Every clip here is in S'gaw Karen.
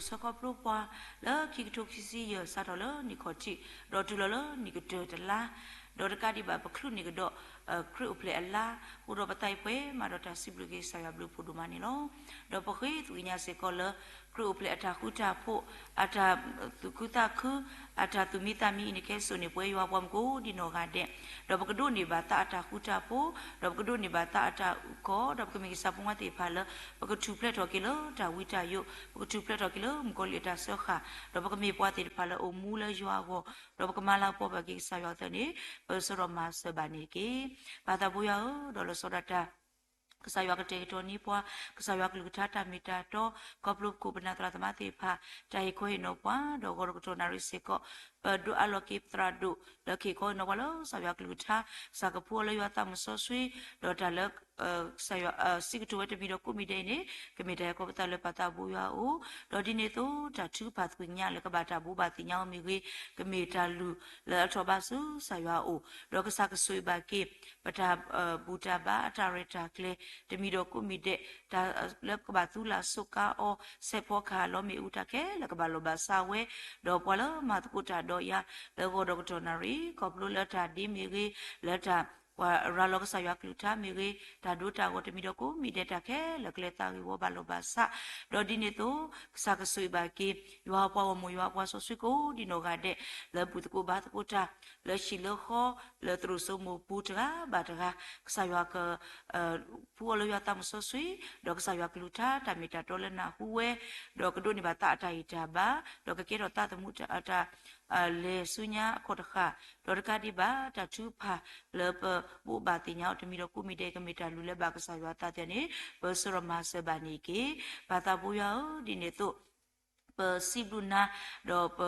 ပကစၢ်ယ့ၣ်ၡူးခရံာ်ကစၢ်ယွၤကစၢ်ခီဖျိပှၤ လၢခံကထိခံဆံယဲၢ် စးထီၣ်လၢနံၣ်ခီၣ်ထံး ဒီးတုၤလီၤလၢနံၣ်ကတၢၢ်တလါ, ဒီးတကးဒံးဘၣ် ပချုးန့ၢ်ကဒီး ခရံာ်အိၣ်ဖျဲၣ်အလါ, ဃိဒီးပသးအံၤပှဲၤမးဒီးတၢ်စံးဘျုးက့ၤကစၢ်ယွၤဘျုးဖှိၣ်ဒိၣ်မးန့ၣ်လီၤ. ဒီးပဃ့သကွံာ်ကညးစ့ၢ်ကီးလၢ ခရံာ်အိၣ်ဖျဲၣ်အတၢ်ဃူတၢ်ဖိး, အတၢ်သူၣ်ခုသးခု, အတၢ်သူၣ်မံသးမံအံၤန့ၣ် ကဲစိာ်န့ၢ်ပှၤယွၤပှၤမူကိးဒံနီၢ်ဂၤဒဲး, ဒီးပကဒိးန့ၢ်ဘၣ်သးအတၢ်ဃူတၢ်ဖိး, ဒီးပကဒိးန့ၢ်ဘၣ်သးအတၢ်အုၣ်ကီၤ, ဒီးပကမ့ၢ်ကစၢ်ဖိမါသ့ၣ်တဖၣ်လၢ ပကထူၣ်ဖျဲးထီၣ်က့ၤလၢတၢ်ဝံတၢ်ယိာ်, ပကထူၣ်ဖျဲးထီၣ်က့ၤလၢမုၣ်ကီၤလံၢ်အတၢ်စၢဃာ်, ဒီးပကမ့ၢ်ပှၤသ့ၣ်တဖၣ်လၢအိၣ်မူလၢယွၤအဂီၢ်, ဒီးပကမၤလၤကပီၤဘၣ်က့ၤကစၢ်ယွၤအသးန့ၣ် ပဆၢဒီးမၤစၢၤဘၣ်န့ၣ်တက့ၢ်. ပၢ်သးဘိယွၤဧၢ, ဒီးလီၤဆီဒၣ်တၢ် ကစၢ်ယွၤကတဲာ်ကတီၤန့ၢ်ပှၤ, ကစၢ်ယွၤကလုၢ်ကထါတၢ်မ့ၢ်တၢ်တီ, ခီဖျိပခိၣ်ပနၢ်သရၣ်သမါသ့ၣ်တဖၣ်, တၢ်ဟ့ၣ်ခီဟ့ၣ်နီၤပှၤ, ဒီးဂီၤဒီးကတီၢ်နၣ်ရံၣ်စ့ၢ်ကီး, ပဒိးအးလီၤက့ၤသရၣ်ဒိၣ် လၢကဟ့ၣ်ခီဟ့ၣ်နီၤပှၤလၢကစၢ်ယွၤကလုၢ်ကထါ, ကစၢ်ကဖှူအီၤလၢယွၤသးမုၢ်စီဆှံ, ဒီးတၢ်လၢ ကစၢ်ယွၤစံးကတိၤဝဲတမံၤဒီးကိးမံၤဒဲးအံၤန့ၣ် ကမ့ၢ်တၢ်ဟဲခီဖျိပသးလၢပၢ်သးဘိယွၤအအိၣ်, ဒီးဒ်န့ၣ်အသိး တၢ်ထုကဖၣ်သကွံာ်ကညးလၢကဘၣ်တၢ်ဘိးဘၣ်သ့ၣ်ညါအီၤမ့ၢ်ဂ့ၤ, ကမ့ၢ်တၢ်လုၢ်လၢအထီၣ်ဘးဆူကစၢ်ယွၤအအိၣ်, ဒီးကစၢ်ကဆိၣ်ဂ့ၤဘၣ်က့ၤ ပတၢ်ဘူၣ်တၢ်ဘါအတၢ်ရဲၣ်တၢ်ကျဲၤ တမံၤဒီးကိးမံၤဒဲး, တၢ်လၢကဘၣ်သူလၢ်စူးကါအီၤ, စဲးဖီကဟၣ်လီၤမ့ၣ်အူတၢ်ခဲလၢာ်ကဘၣ်လီၢ်ဘၣ်စးဝဲ, ဒီးပှၤလၢမၤသကိးတၢ်ဒီးယၤ လၢဂီၤဒီးကတီၢ်နၣ်ရံၣ် ခီဖျိလၢတၢ်ဒ့မ့ၢ်ဂ့ၤ, လၢတၢ် ပှၤရၤလီၤကစၢ်ယွၤကလုၢ်ကထါမ့ၢ်ဂ့ၤ, တၢ်ဒိတၢ်ဂီၤတမံၤဒီးကိးမံၤဒဲးတၢ်ခဲလၢာ်ကျဲသးဂ့ၢ်ဝီဘၣ်လီၢ်ဘၣ်စး, ဒီးဒ်န့ၣ်အသိး ကစၢ်ကဆိၣ်ဂ့ၤဘၣ်က့ၤ ယွၤအပှၤဂီၢ်မုၢ်ယွၤအပှၤစီဆှံကိးဒံနီၢ်ဂၤဒဲး လၢဘူၣ်သကိးဘါသကိးတၢ် လၢဟံၣ်လၢဃီ လၢသရိာ်စိမိၢ်ပူၤတဂၤဘၣ်တဂၤ, ကစၢ်ယွၤက ဖှူအီၤလၢယွၤသးမုၢ်စီဆှံ, ဒီးကစၢ်ယွၤကလုၢ်ကထါတၢ်မ့ၢ်တၢ်တီလၢနၢ်ဟူဝဲ, ဒီးကဒိးန့ၢ်ဘၣ်သးအတၢ်ဂံၢ်တၢ်ဘါ, ဒီးကကဲထီၣ်သးသမူတၢ် လဲၤဆူညါအခီၣ်တဃၣ်, ဒီးတကးဒံးဘၣ် တၢ်ထုကဖၣ်လၢပဘိးဘၣ်သ့ၣ်ညါအီၤတမံၤဒီးကိးမံၤဒဲး ကမ့ၢ်တၢ်လုၢ်လၢဘၣ်ကစၢ်ယွၤအသးသ့ၣ်န့ၣ် ပဆၢဒီးမၤစၢၤဘၣ်န့ၣ်တက့ၢ်. ပၢ်သးဘိယွၤဧၢ, ဒ်န့ၣ်အသိး ပစံးဘျုးနၤ, ဒီးပ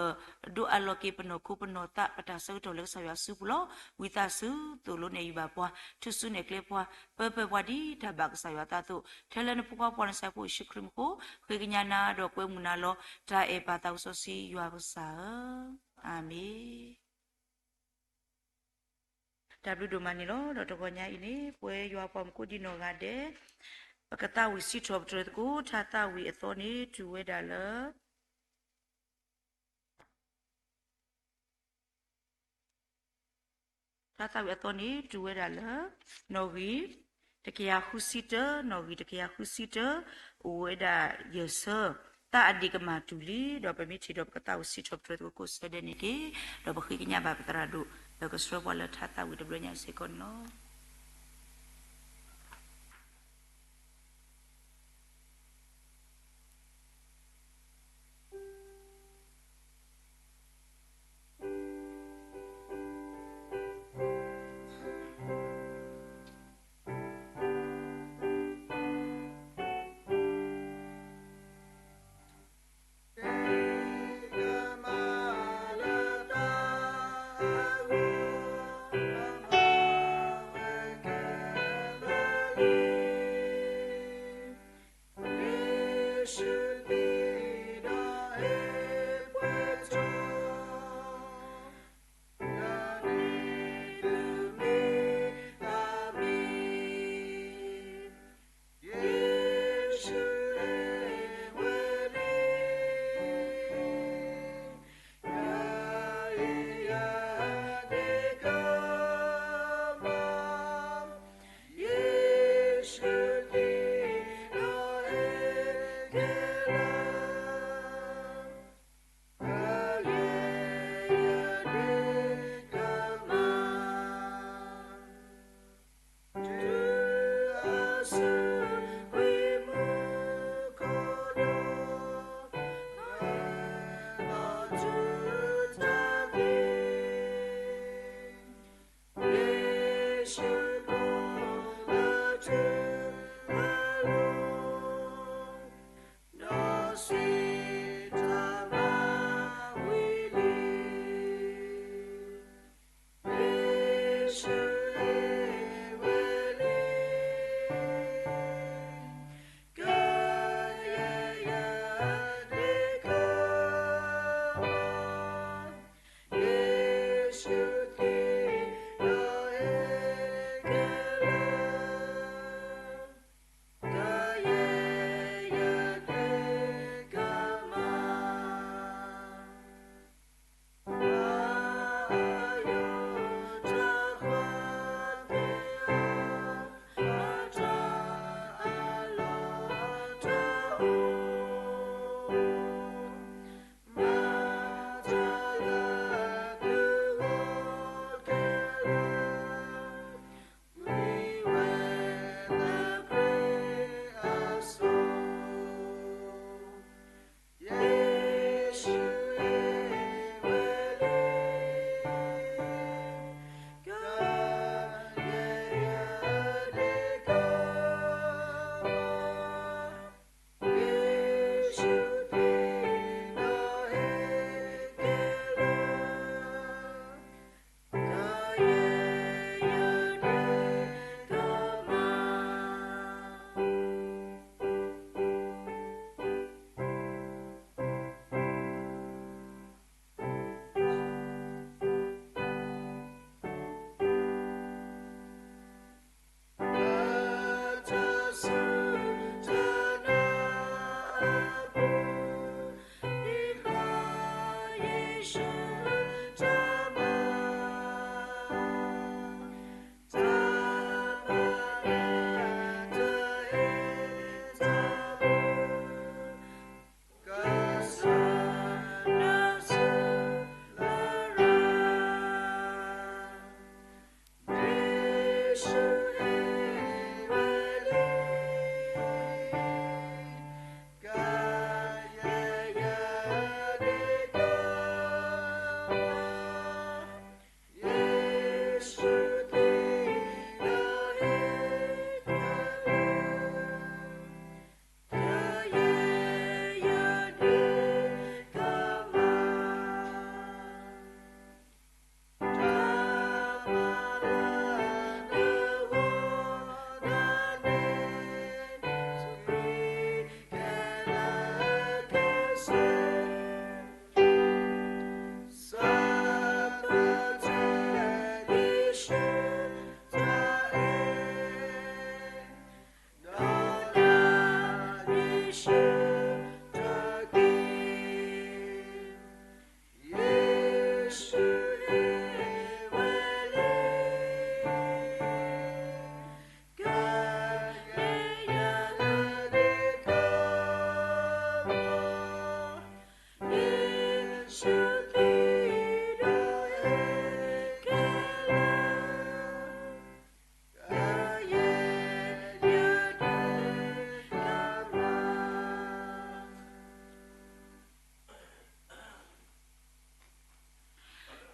ဒိးအးလီၤက့ၤပနီၢ်ခိပနီၢ်သး ပတၢ်ဆၢကတီၢ်လၢကစၢ်ယွၤအစုပူၤလီၤ. ဝံသးစူၤသိၣ်လိနဲၣ်ယုာ်ဘၣ်ပှၤ, ထုးစုနဲၣ်ကျဲပှၤ, ပၢပၢပှၤဒ်တၢ်ဘၣ်ကစၢ်ယွၤအသးအသိး, ထဲလၢနဖိခွါပှၤနဆၣ်ဖိယ့ၣ်ၡူးခရံာ်မူခိၣ်, ဃ့ကညးနၤဒီးကွဲမုာ်နၤလီၤ. တၢ်အဲၣ်ပၢ်သးစီဆှံယွၤပကစၢ်ဧၢ, အၤမ့ၣ်. တၢ်ဘျုးဒိၣ်မးန့ၣ်လီၤ. ဒီးတဂီၤညါအံၤန့ၣ် ပဝဲယွၤပှၤမူခိၣ်ဒံနီၢ်ဂၤဒဲး ပကသးဝံၣ်စံးထီၣ်ပတြၢၤသကိး ထါသးဝံၣ်အသီန့ၣ် တုၤဝဲဒၣ်လၢ ထါသးဝံၣ်အသီန့ၣ် တုၤဝဲဒၣ်လၢ နီၣ်ဂံၢ် တကယၤဃုဆံတၢ, နီၣ်ဂံၢ်တကယၤဃုဆံတၢ, အိၣ်ဝဲဒၣ်ယဲၢ်ဆၢ, တၢ်အဒ့ၣ်ကမၣ်တူၢ်လံ, ဒီးပမ့ၢ်ထံၣ်ဒီးပကသးဝံၣ်စံးထီၣ်ပတြၢၤသကိးကိးဆၢဒဲးန့ၣ်တက့ၢ်. ဒီးပဃ့ကညးဘၣ်ပသရၣ်ဒိၣ် လၢကဆှၢပှၤလၢထါသးဝံၣ်တဘျီညါစ့ၢ်ကီးန့ၣ်လီၤ.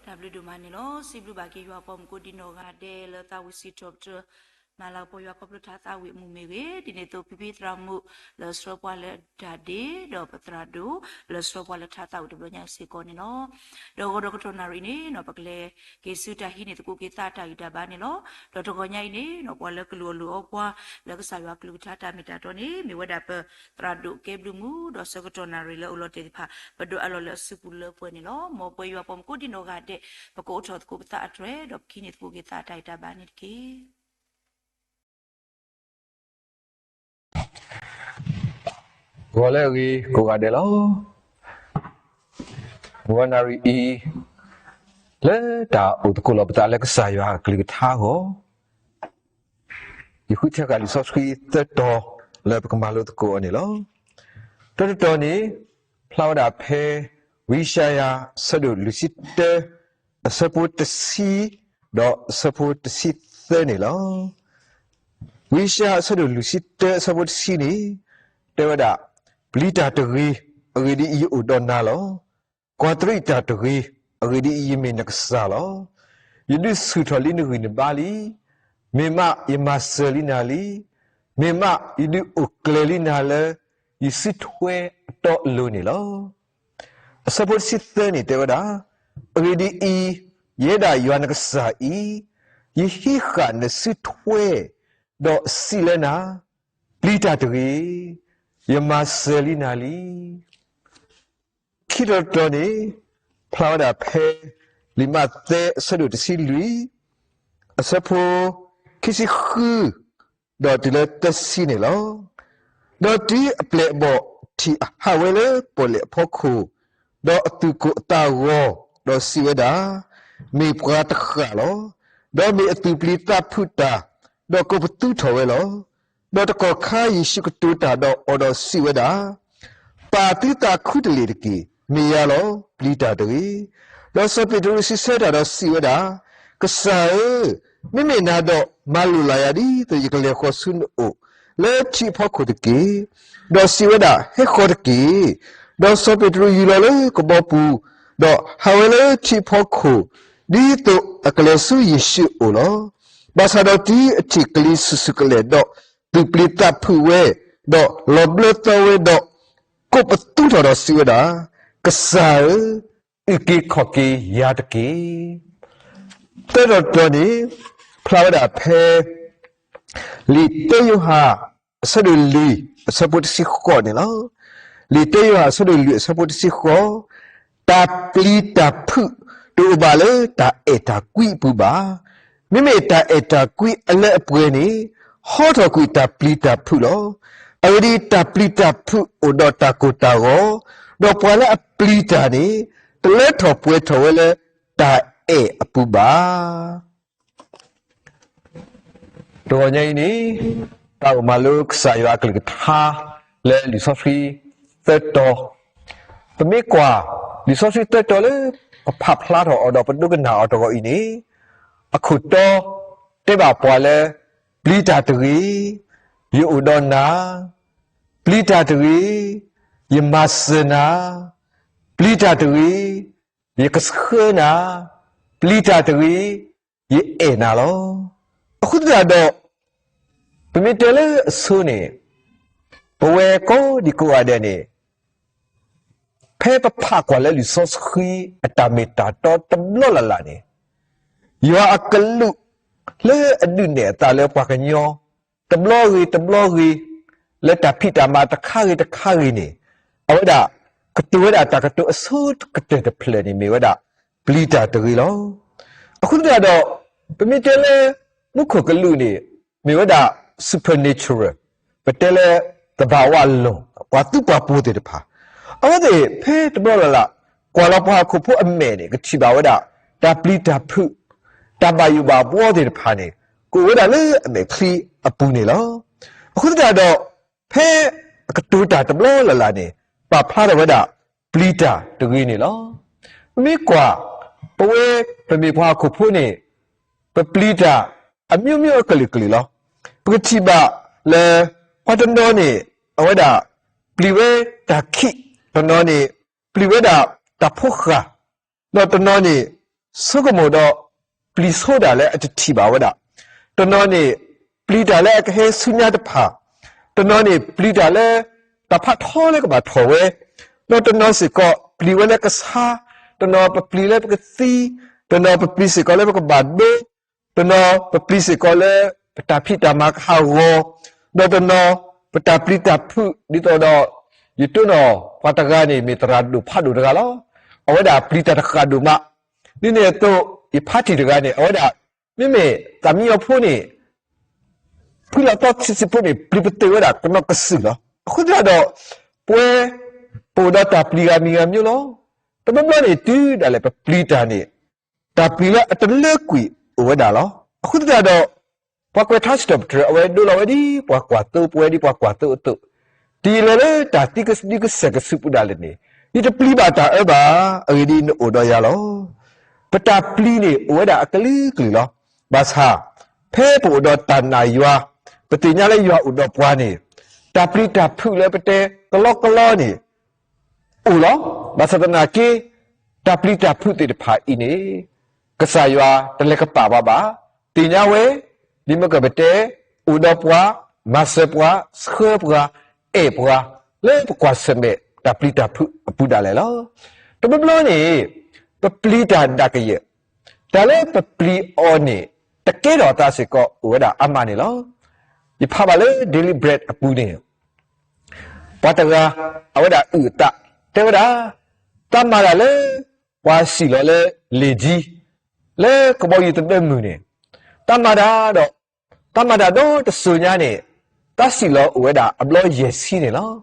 တၢ်ဘျုးဒိၣ်မးန့ၣ်လီၤ. စံးဘျုးဘၣ်က့ၤယွၤပိာ်မုၣ်ကိးဒံနီၢ်ဂၤဒဲး လၢသးဝံၣ်စံးထီၣ်ပတြၢၤ မၤလၤကပီၤယွၤခီဖျိထါသးဝံၣ်အမူမ့ၢ်ဂ့ၤ, ဒ်န့ၣ်အသိး ဖံဖံသရၣ်မုၣ် လၢဆှၢပှၤလၢတၢ်ဒ့, ဒီးပသရၣ်ဒိၣ် လၢဆှၢပှၤလၢထါသးဝံၣ်တဘျီညါစ့ၢ်ကီးန့ၣ်လီၤ. ဒီးဂီၤဒီးကတီၢ်နၣ်ရံၣ်န့ၣ် ပကလဲၤက့ၤဆူတၢ်ဟံးန့ၢ်သကိးက့ၤသးတၢ်ဂံၢ်တၢ်ဘါန့ၣ်လီၤ. ဒီးတဂီၤညါအံၤန့ၣ် ပှၤလၢကလူၤအီၣ်လူၤအီပှၤ လၢကစၢ်ယွၤကလုၢ်ကထါတၢ်မ့ၢ်တၢ်တီန့ၣ် မ့ၢ်ဝဲဒၣ်ပသရၣ်ဒိၣ်ကဲဘျုးမူ, ဒီးဆၢကတီၢ်နၣ်ရံၣ်လၢအအိၣ်လီၤတဲာ်တဖၣ် ပဒိးအးလီၤလၢအစုပူၤလၢပှဲၤန့ၣ်လီၤ. မ်ပဝဲယွၤပိာ်မုၣ်ကိးဒံနီၢ်ဂၤဒဲး ပကအိးထီၣ်သကိးပသးအတြဲၤ ဒီးပကဟံးန့ၢ်သကိးက့ၤသးတၢ်ဂံၢ်တၢ်ဘါန့ၣ်တက့ၢ်. ဂီၤလၢအဂ့ၤကိးဂၤဒဲးလီၤ. ဂီၤနၣ်ရံၣ်အံၤ လၢတၢ်အိၣ်သကိးလီၤပသးလၢကစၢ်ယွၤအကလုၢ်ကထါအဂီၢ် ယဃုထၢဃာ်လံာ်စီဆှံသၢတီၤလၢပကမၤလိသကိးအီၤန့ၣ်လီၤ. တၢတတီၤန့ၣ် ဖျါဝဲဒၣ်ဖဲ ဝံယၡါယၤ အဆၢဒိၣ်လွံၢ်ဆံတၢ အဆၢဖိတဆံ ဒီးအဆၢဖိတဆံသၢန့ၣ်လီၤ. ဝံယၡါယၤ အဆၢဒိၣ်လွံၢ်ဆံတၢ အဆၢဖိတဆံန့ၣ် တဲဝဲဒၣ်, ပျံၤတၢ်တဂ့ၤ, အဂ့ၢ်ဒ်အံၤ, ယအိၣ်ဒီးနၤလီၤ. ကွၢ်တရံးတၢ်တဂ့ၤ, အဂ့ၢ်ဒ်အံၤ, ယမ့ၢ်နကစၢ်လီၤ. ယဒုးဆူၣ်ထီၣ်လံနဂံၢ်နဘါလံ. မ့ၢ်မး ယမၤစၢၤလံနၤလံ. မ့ၢ်မး ယဒုးအိၣ်ကျဲၤလံနၤလၢ ယစုထွဲအတီအလိၤန့ၣ်လီၤ. အဆၢဖိတဆံသၢန့ၣ်တဲဝဲဒၣ်, အဂ့ၢ်ဒ်အံၤ, ယဲဒၣ်ယွၤနကစၢ်အံၤ, ယဟံးဃာ်နစုထွဲ, ဒီးစံးလၢနၤ, ပျံၤတၢ်တဂ့ၤ, ယမၤစၢၤလံနၤလံ. ခံတီၤတတီၤန့ၣ် ဖျါဝဲဒၣ်ဖဲ လံာ်မးသဲ အဆၢဒိၣ်တဆံလွံၢ် အဆၢဖိ ခံဆံဃု ဒီးတုၤလၢသၢဆံန့ၣ်လီၤ. ဒီးတုၤအပျဲၢ်အဘီၣ်ထံးဟးဝဲလၢပီၣ်လဲၣ်အဖီခိၣ်, ဒီးအသူၣ်ကိၢ်အသးဂီၤ, ဒီးစံးဝဲဒၣ်, မ့ၢ်ပှၤတဃၣ်လီၤ. ဒီးမ့ၢ်အသူၣ်ပျံၤသးဖုးတၢ်, ဒီးကိးပသူထီၣ်ဝဲလီၤ. ဒီးတကီၢ်ခါယ့ၣ်ၡူးကတိၤတၢ်ဒီးအီၤဒီးစံးဝဲဒၣ်, ပာ်သုသးခူတလ့ၢ်တက့ၢ်. မ့ၢ်ယၤလီၤ. ပျံၤတၢ်တဂ့ၤ. ဒီးစီၤပ့းတရူးစံးဆၢတၢ်ဒီးစံးဝဲဒၣ်, ကစၢ်ဧၢ, မ့မ့ၢ်နၤဒီး မၤလိာ်လၢ်ယၤဒ်သိးယကလဲၤဃီၤဆူနအိၣ် လၢထံအဖီခိၣ်တက့ၢ်. ဒီးစံးဝဲဒၣ်, ဟဲဃီၤတက့ၢ်. ဒီးစီၤပ့းတရူးယူၤလီၤလၢကဘီပူၤ, ဒီးဟးဝဲလၢထံအဖီခိၣ်, ဒ်သိးအကလဲၤဆူယ့ၣ်ၡူးအအိၣ်လီၤ. ဘၣ်ဆၣ်ဒီးတုၤအထံၣ်ကလံၤဆူၣ်ဆူၣ်ကလဲာ်ဒီး သူၣ်ပျံၤသးဖုးဝဲ, ဒီးလီၤဘျၢသီဝဲဒီး, ကိးပသူထီၣ်ဒီးစံးဝဲဒၣ်, ကစၢ်ဧၢ, အုၣ်က့ၤခီၣ်က့ၤယၤတက့ၢ်. သၢတီၤတတီၤန့ၣ် ဖျါဝဲဒၣ်ဖဲ လံာ်တၢယိၤဟၣ် အဆၢဒိၣ်လွံၢ် အဆၢဖိတဆံဃိးန့ၣ်လီၤ. လံာ်တၢယိၤဟၣ် အဆၢဒိၣ်လွံၢ် အဆၢဖိတဆံဃိး, တၢ်ပျံၤတၢ်ဖုးတအိၣ်ဘၣ်လၢတၢ်အဲၣ်တၢ်ကွံအပူၤဘၣ်. မ့မ့ၢ်တၢ်အဲၣ်တၢ်ကွံအလၢအပှဲၤန့ၣ် ဟီထီၣ်ကွံာ်တၢ်ပျံၤတၢ်ဖုးလီၤ. အဂ့ၢ်ဒ်အံၤ, တၢ်ပျံၤတၢ်ဖုးအိၣ်ဒီးတၢ်ကိၢ်တၢ်ဂီၤ, ဒီးပှၤလၢအပျံၤတၢ်န့ၣ် တလၢထီၣ်ပှဲၤထီၣ်ဝဲလၢတၢ်အဲၣ်အပူၤဘၣ်. တဂီၤညါအံၤန့ၣ် တၢ်အိၣ်မၤလိကစၢ်ယွၤအကလုၢ်ကထါ လၢလံာ်စီဆှံသၢတီၤ, ပမ့ၢ်ကွၢ် လံာ်စီဆှံသၢတီၤလၢပဖးဖျါထီၣ်အီၤဒီးပဒိကနၣ်အီၤတဂီၤအံၤန့ၣ် အခိၣ်တီ တဲဘၣ်ပှၤလၢ ပျံၤတၢ်တဂ့ၤ, ယအိၣ်ဒီးနၤ, ပျံၤတၢ်တဂ့ၤ, ယမၤစၢၤနၤ, ပျံၤတၢ်တဂ့ၤ, ယကဆှၢနၤ, ပျံၤတၢ်တဂ့ၤ, ယအဲၣ်နၤလီၤ. အဃိသတးဒီး ပမ့ၢ်တဲလၢအဆိန့ၣ် ပဝဲကိးဒံကိးဂၤဒဲးန့ၣ် ဖဲပဖးကွၢ်လၢလံာ်စီဆှံအတၢ်မ့ၢ်တၢ်တီတဘျီလၢ်လၢ်န့ၣ် ယွၤအကလူးလၢအဒုးနဲၣ်အသးလၢပှၤကညီ တဘျီဂ့ၤတဘျီဂ့ၤ လၢတၢ်ဖံးတၢ်မၤတခါဂ့ၤတခါဂ့ၤန့ၣ် အဝဲဒၣ်ကတိၤဝဲဒၣ်တၢ်ကတိၤအဆိကတၢၢ်တဖျၢၣ်န့ၣ် မ့ၢ်ဝဲဒၣ် ပျံၤတၢ်တဂ့ၤလီၤ. အဃိသတးဒီး ပမ့ၢ်တဲလၢ မူခိၣ်ကလူးန့ၣ် မ့ၢ်ဝဲဒၣ် supernatural ပတဲလၢ သဘာဝလွန် ပှၤသူပှၤပိၤသ့ၣ်တဖၣ် အဝဲသ့ၣ်ဖဲတဘျီလၢ်လၢ် ကွၢ်လီၤပှၤဟီၣ်ခိၣ်ဖိအမဲာ်န့ၣ် ကထံၣ်ဘၣ်ဝဲဒၣ် တၢ်ပျံၤတၢ်ဖုး တၢ်ဘၣ်ယိၣ်ဘၣ်ဘှီသ့ၣ်တဖၣ်န့ၣ် ကအိၣ်ဝဲဒၣ်လၢအမဲာ်ချံအပူၤန့ၣ်လီၤ. အဃိသတးဒီး ဖဲအကတိၤတၢ်တဘျီလၢ်လၢ်န့ၣ် ပာ်ဖျါထီၣ်ဝဲဒၣ် ပျံၤတၢ်တဂ့ၤန့ၣ်လီၤ. ပမ့ၢ်ကွၢ် ပဝဲပမ့ၢ်ပှၤဟီၣ်ခိၣ်ဖိန့ၣ် ပပျံၤတၢ် အမျိုးမျိုး အကလုာ်ကလုာ်လီၤ. ပကထံၣ်ဘၣ်လၢ ပှၤတနီၤန့ၣ် အဝဲဒၣ် ပျံၤဝဲတၢ်ခံး, တနီၤန့ၣ် ပျံၤဝဲဒၣ်တၢ်ဖိဃၢ်, ဒီးတနီၤန့ၣ် ဆိကမိၣ်ဒီး ပျံၤဆိဒၣ်လၢအတထံၣ်ဘၣ်ဝဲဒၣ်, တနီၤန့ၣ် ပျံၤတၢ်လၢအကဟဲဆူညါတဖၣ်, တနီၤန့ၣ် ပျံၤတၢ်လၢ တၢ်ဖးထီလၢကဘၣ်ထီၣ်ဝဲ, ဒီးတနီၤစ့ၢ်ကီး ပျံၤဝဲလၢကဆါ, တနီၤပပျံၤလၢပကသံ, တနီၤပပျံၤစ့ၢ်ကီးလၢပကဘၣ်ဒိ, တနီၤပပျံၤစ့ၢ်ကီးလၢ ပတၢ်ဖံးတၢ်မၤကဟးဂီၤ, ဒီးတနီၤ ပတၢ်ပျံၤတၢ်ဖုး ဒ်သိးဒီး ယတိၢ်နီၣ်ပှၤတဂၤန့ၣ် မ့ၢ်သရၣ်ဒိၣ်ဖးဒိၣ်တဂၤလီၤ. အဝဲဒၣ်ပျံၤတၢ်တဃၣ်ဒိၣ်မး, ဒ်န့ၣ်အသိး ယဖါတံၢ်တဂၤန့ၣ် အဝဲဒၣ် မ့မ့ၢ်သးမံအီၤဖိန့ၣ် ဖုလီၤသီဆံးဆံးဖိန့ၣ် ပျံၤပသ့ၣ်ဝဲဒၣ်ကနီၢ်ကစုာ်လီၤ. အဃိသတးဒီး ပဝဲ ပအိၣ်ဒီးတၢ်ပျံၤဂၤမံၤဂၤမျိုးလီၤ. တဘျီဘျီန့ၣ် တုၤဒၣ်လဲာ်ပပျံၤတၢ်န့ၣ် တၢ်ပျံၤလၢအတလၢကွံာ်အိၣ်ဝဲဒၣ်လီၤ. အဃိသတးဒီး ပှၤကွဲးထါစံးထီၣ်ပတြၢၤ အဝဲဒိလီၤဝဲဒ်ပှၤကွၢ်သိပဝဲဒ်ပှၤကွၢ်သိအသိး, တုၤယလဲၤလၢတၢ်သံကဒုကစဲးကဆူးပူၤဒၣ်လဲာ်န့ၣ် ယတပျံၤဘၣ်တၢ်အၢဘၣ်, အဂ့ၢ်ဒ်အံၤ နအိၣ်ဒီးယၤလီၤ. ပတၢ်ပျံၤန့ၣ် အိၣ်ဝဲဒၣ်အကလုာ်ကလုာ်လီၤ. ဘၣ်ဆၣ် ဖဲပအိၣ်ဒီးတၢ်နာ်ယွၤ, ပသ့ၣ်ညါလၢယွၤအိၣ်ဒီးပှၤန့ၣ်, တၢ်ပျံၤတၢ်ဖုးလၢပတဲကလီကလီန့ၣ် အိၣ်လီၤ. ဘၣ်ဆၣ်သနာ်က့ တၢ်ပျံၤတၢ်ဖုးသ့ၣ်တဖၣ်အံၤန့ၣ် ကစၢ်ယွၤတလဲၤကပာ်ပှၤဘၣ်. သ့ၣ်ညါဝဲ ဒ်မ့ၢ်ကပတဲ အိၣ်ဒီးပှၤ, မၤစၢၤပှၤ, ဆှၢပှၤ, အဲၣ်ပှၤ လၢပကွၢ်ဆၢၣ်မဲာ်တၢ်ပျံၤတၢ်ဖုးအပူၤဒၣ်လဲာ်လီၤ. တဘျီဘျီန့ၣ် ပပျံၤတၢ်ဒၣ်ကယဲၢ်, တၢ်လၢပပျံၤအီၤန့ၣ် တကဲထီၣ်အသးစ့ၢ်ကီး အိၣ်ဝဲဒၣ်အါမးန့ၣ်လီၤ. ယဖးဘၣ်လၢ Daily Bread အပူၤန့ၣ် ပှၤတဂၤ အဝဲဒၣ်အုၣ်အသး တဲဝဲဒၣ် သးမၤတၢ်လၢ ပှၤစံၣ်လီၤလၢ လေထီး လၢကဘီယူၤသဒၢမုၢ်န့ၣ် သးမၤတၢ်ဒီး သးမၤတၢ်ဒီတစိၤညါန့ၣ် သးစံၣ်လီၤအိၣ်ဝဲဒၣ်အဘျီယဲၢ်ဆံန့ၣ်လီၤ.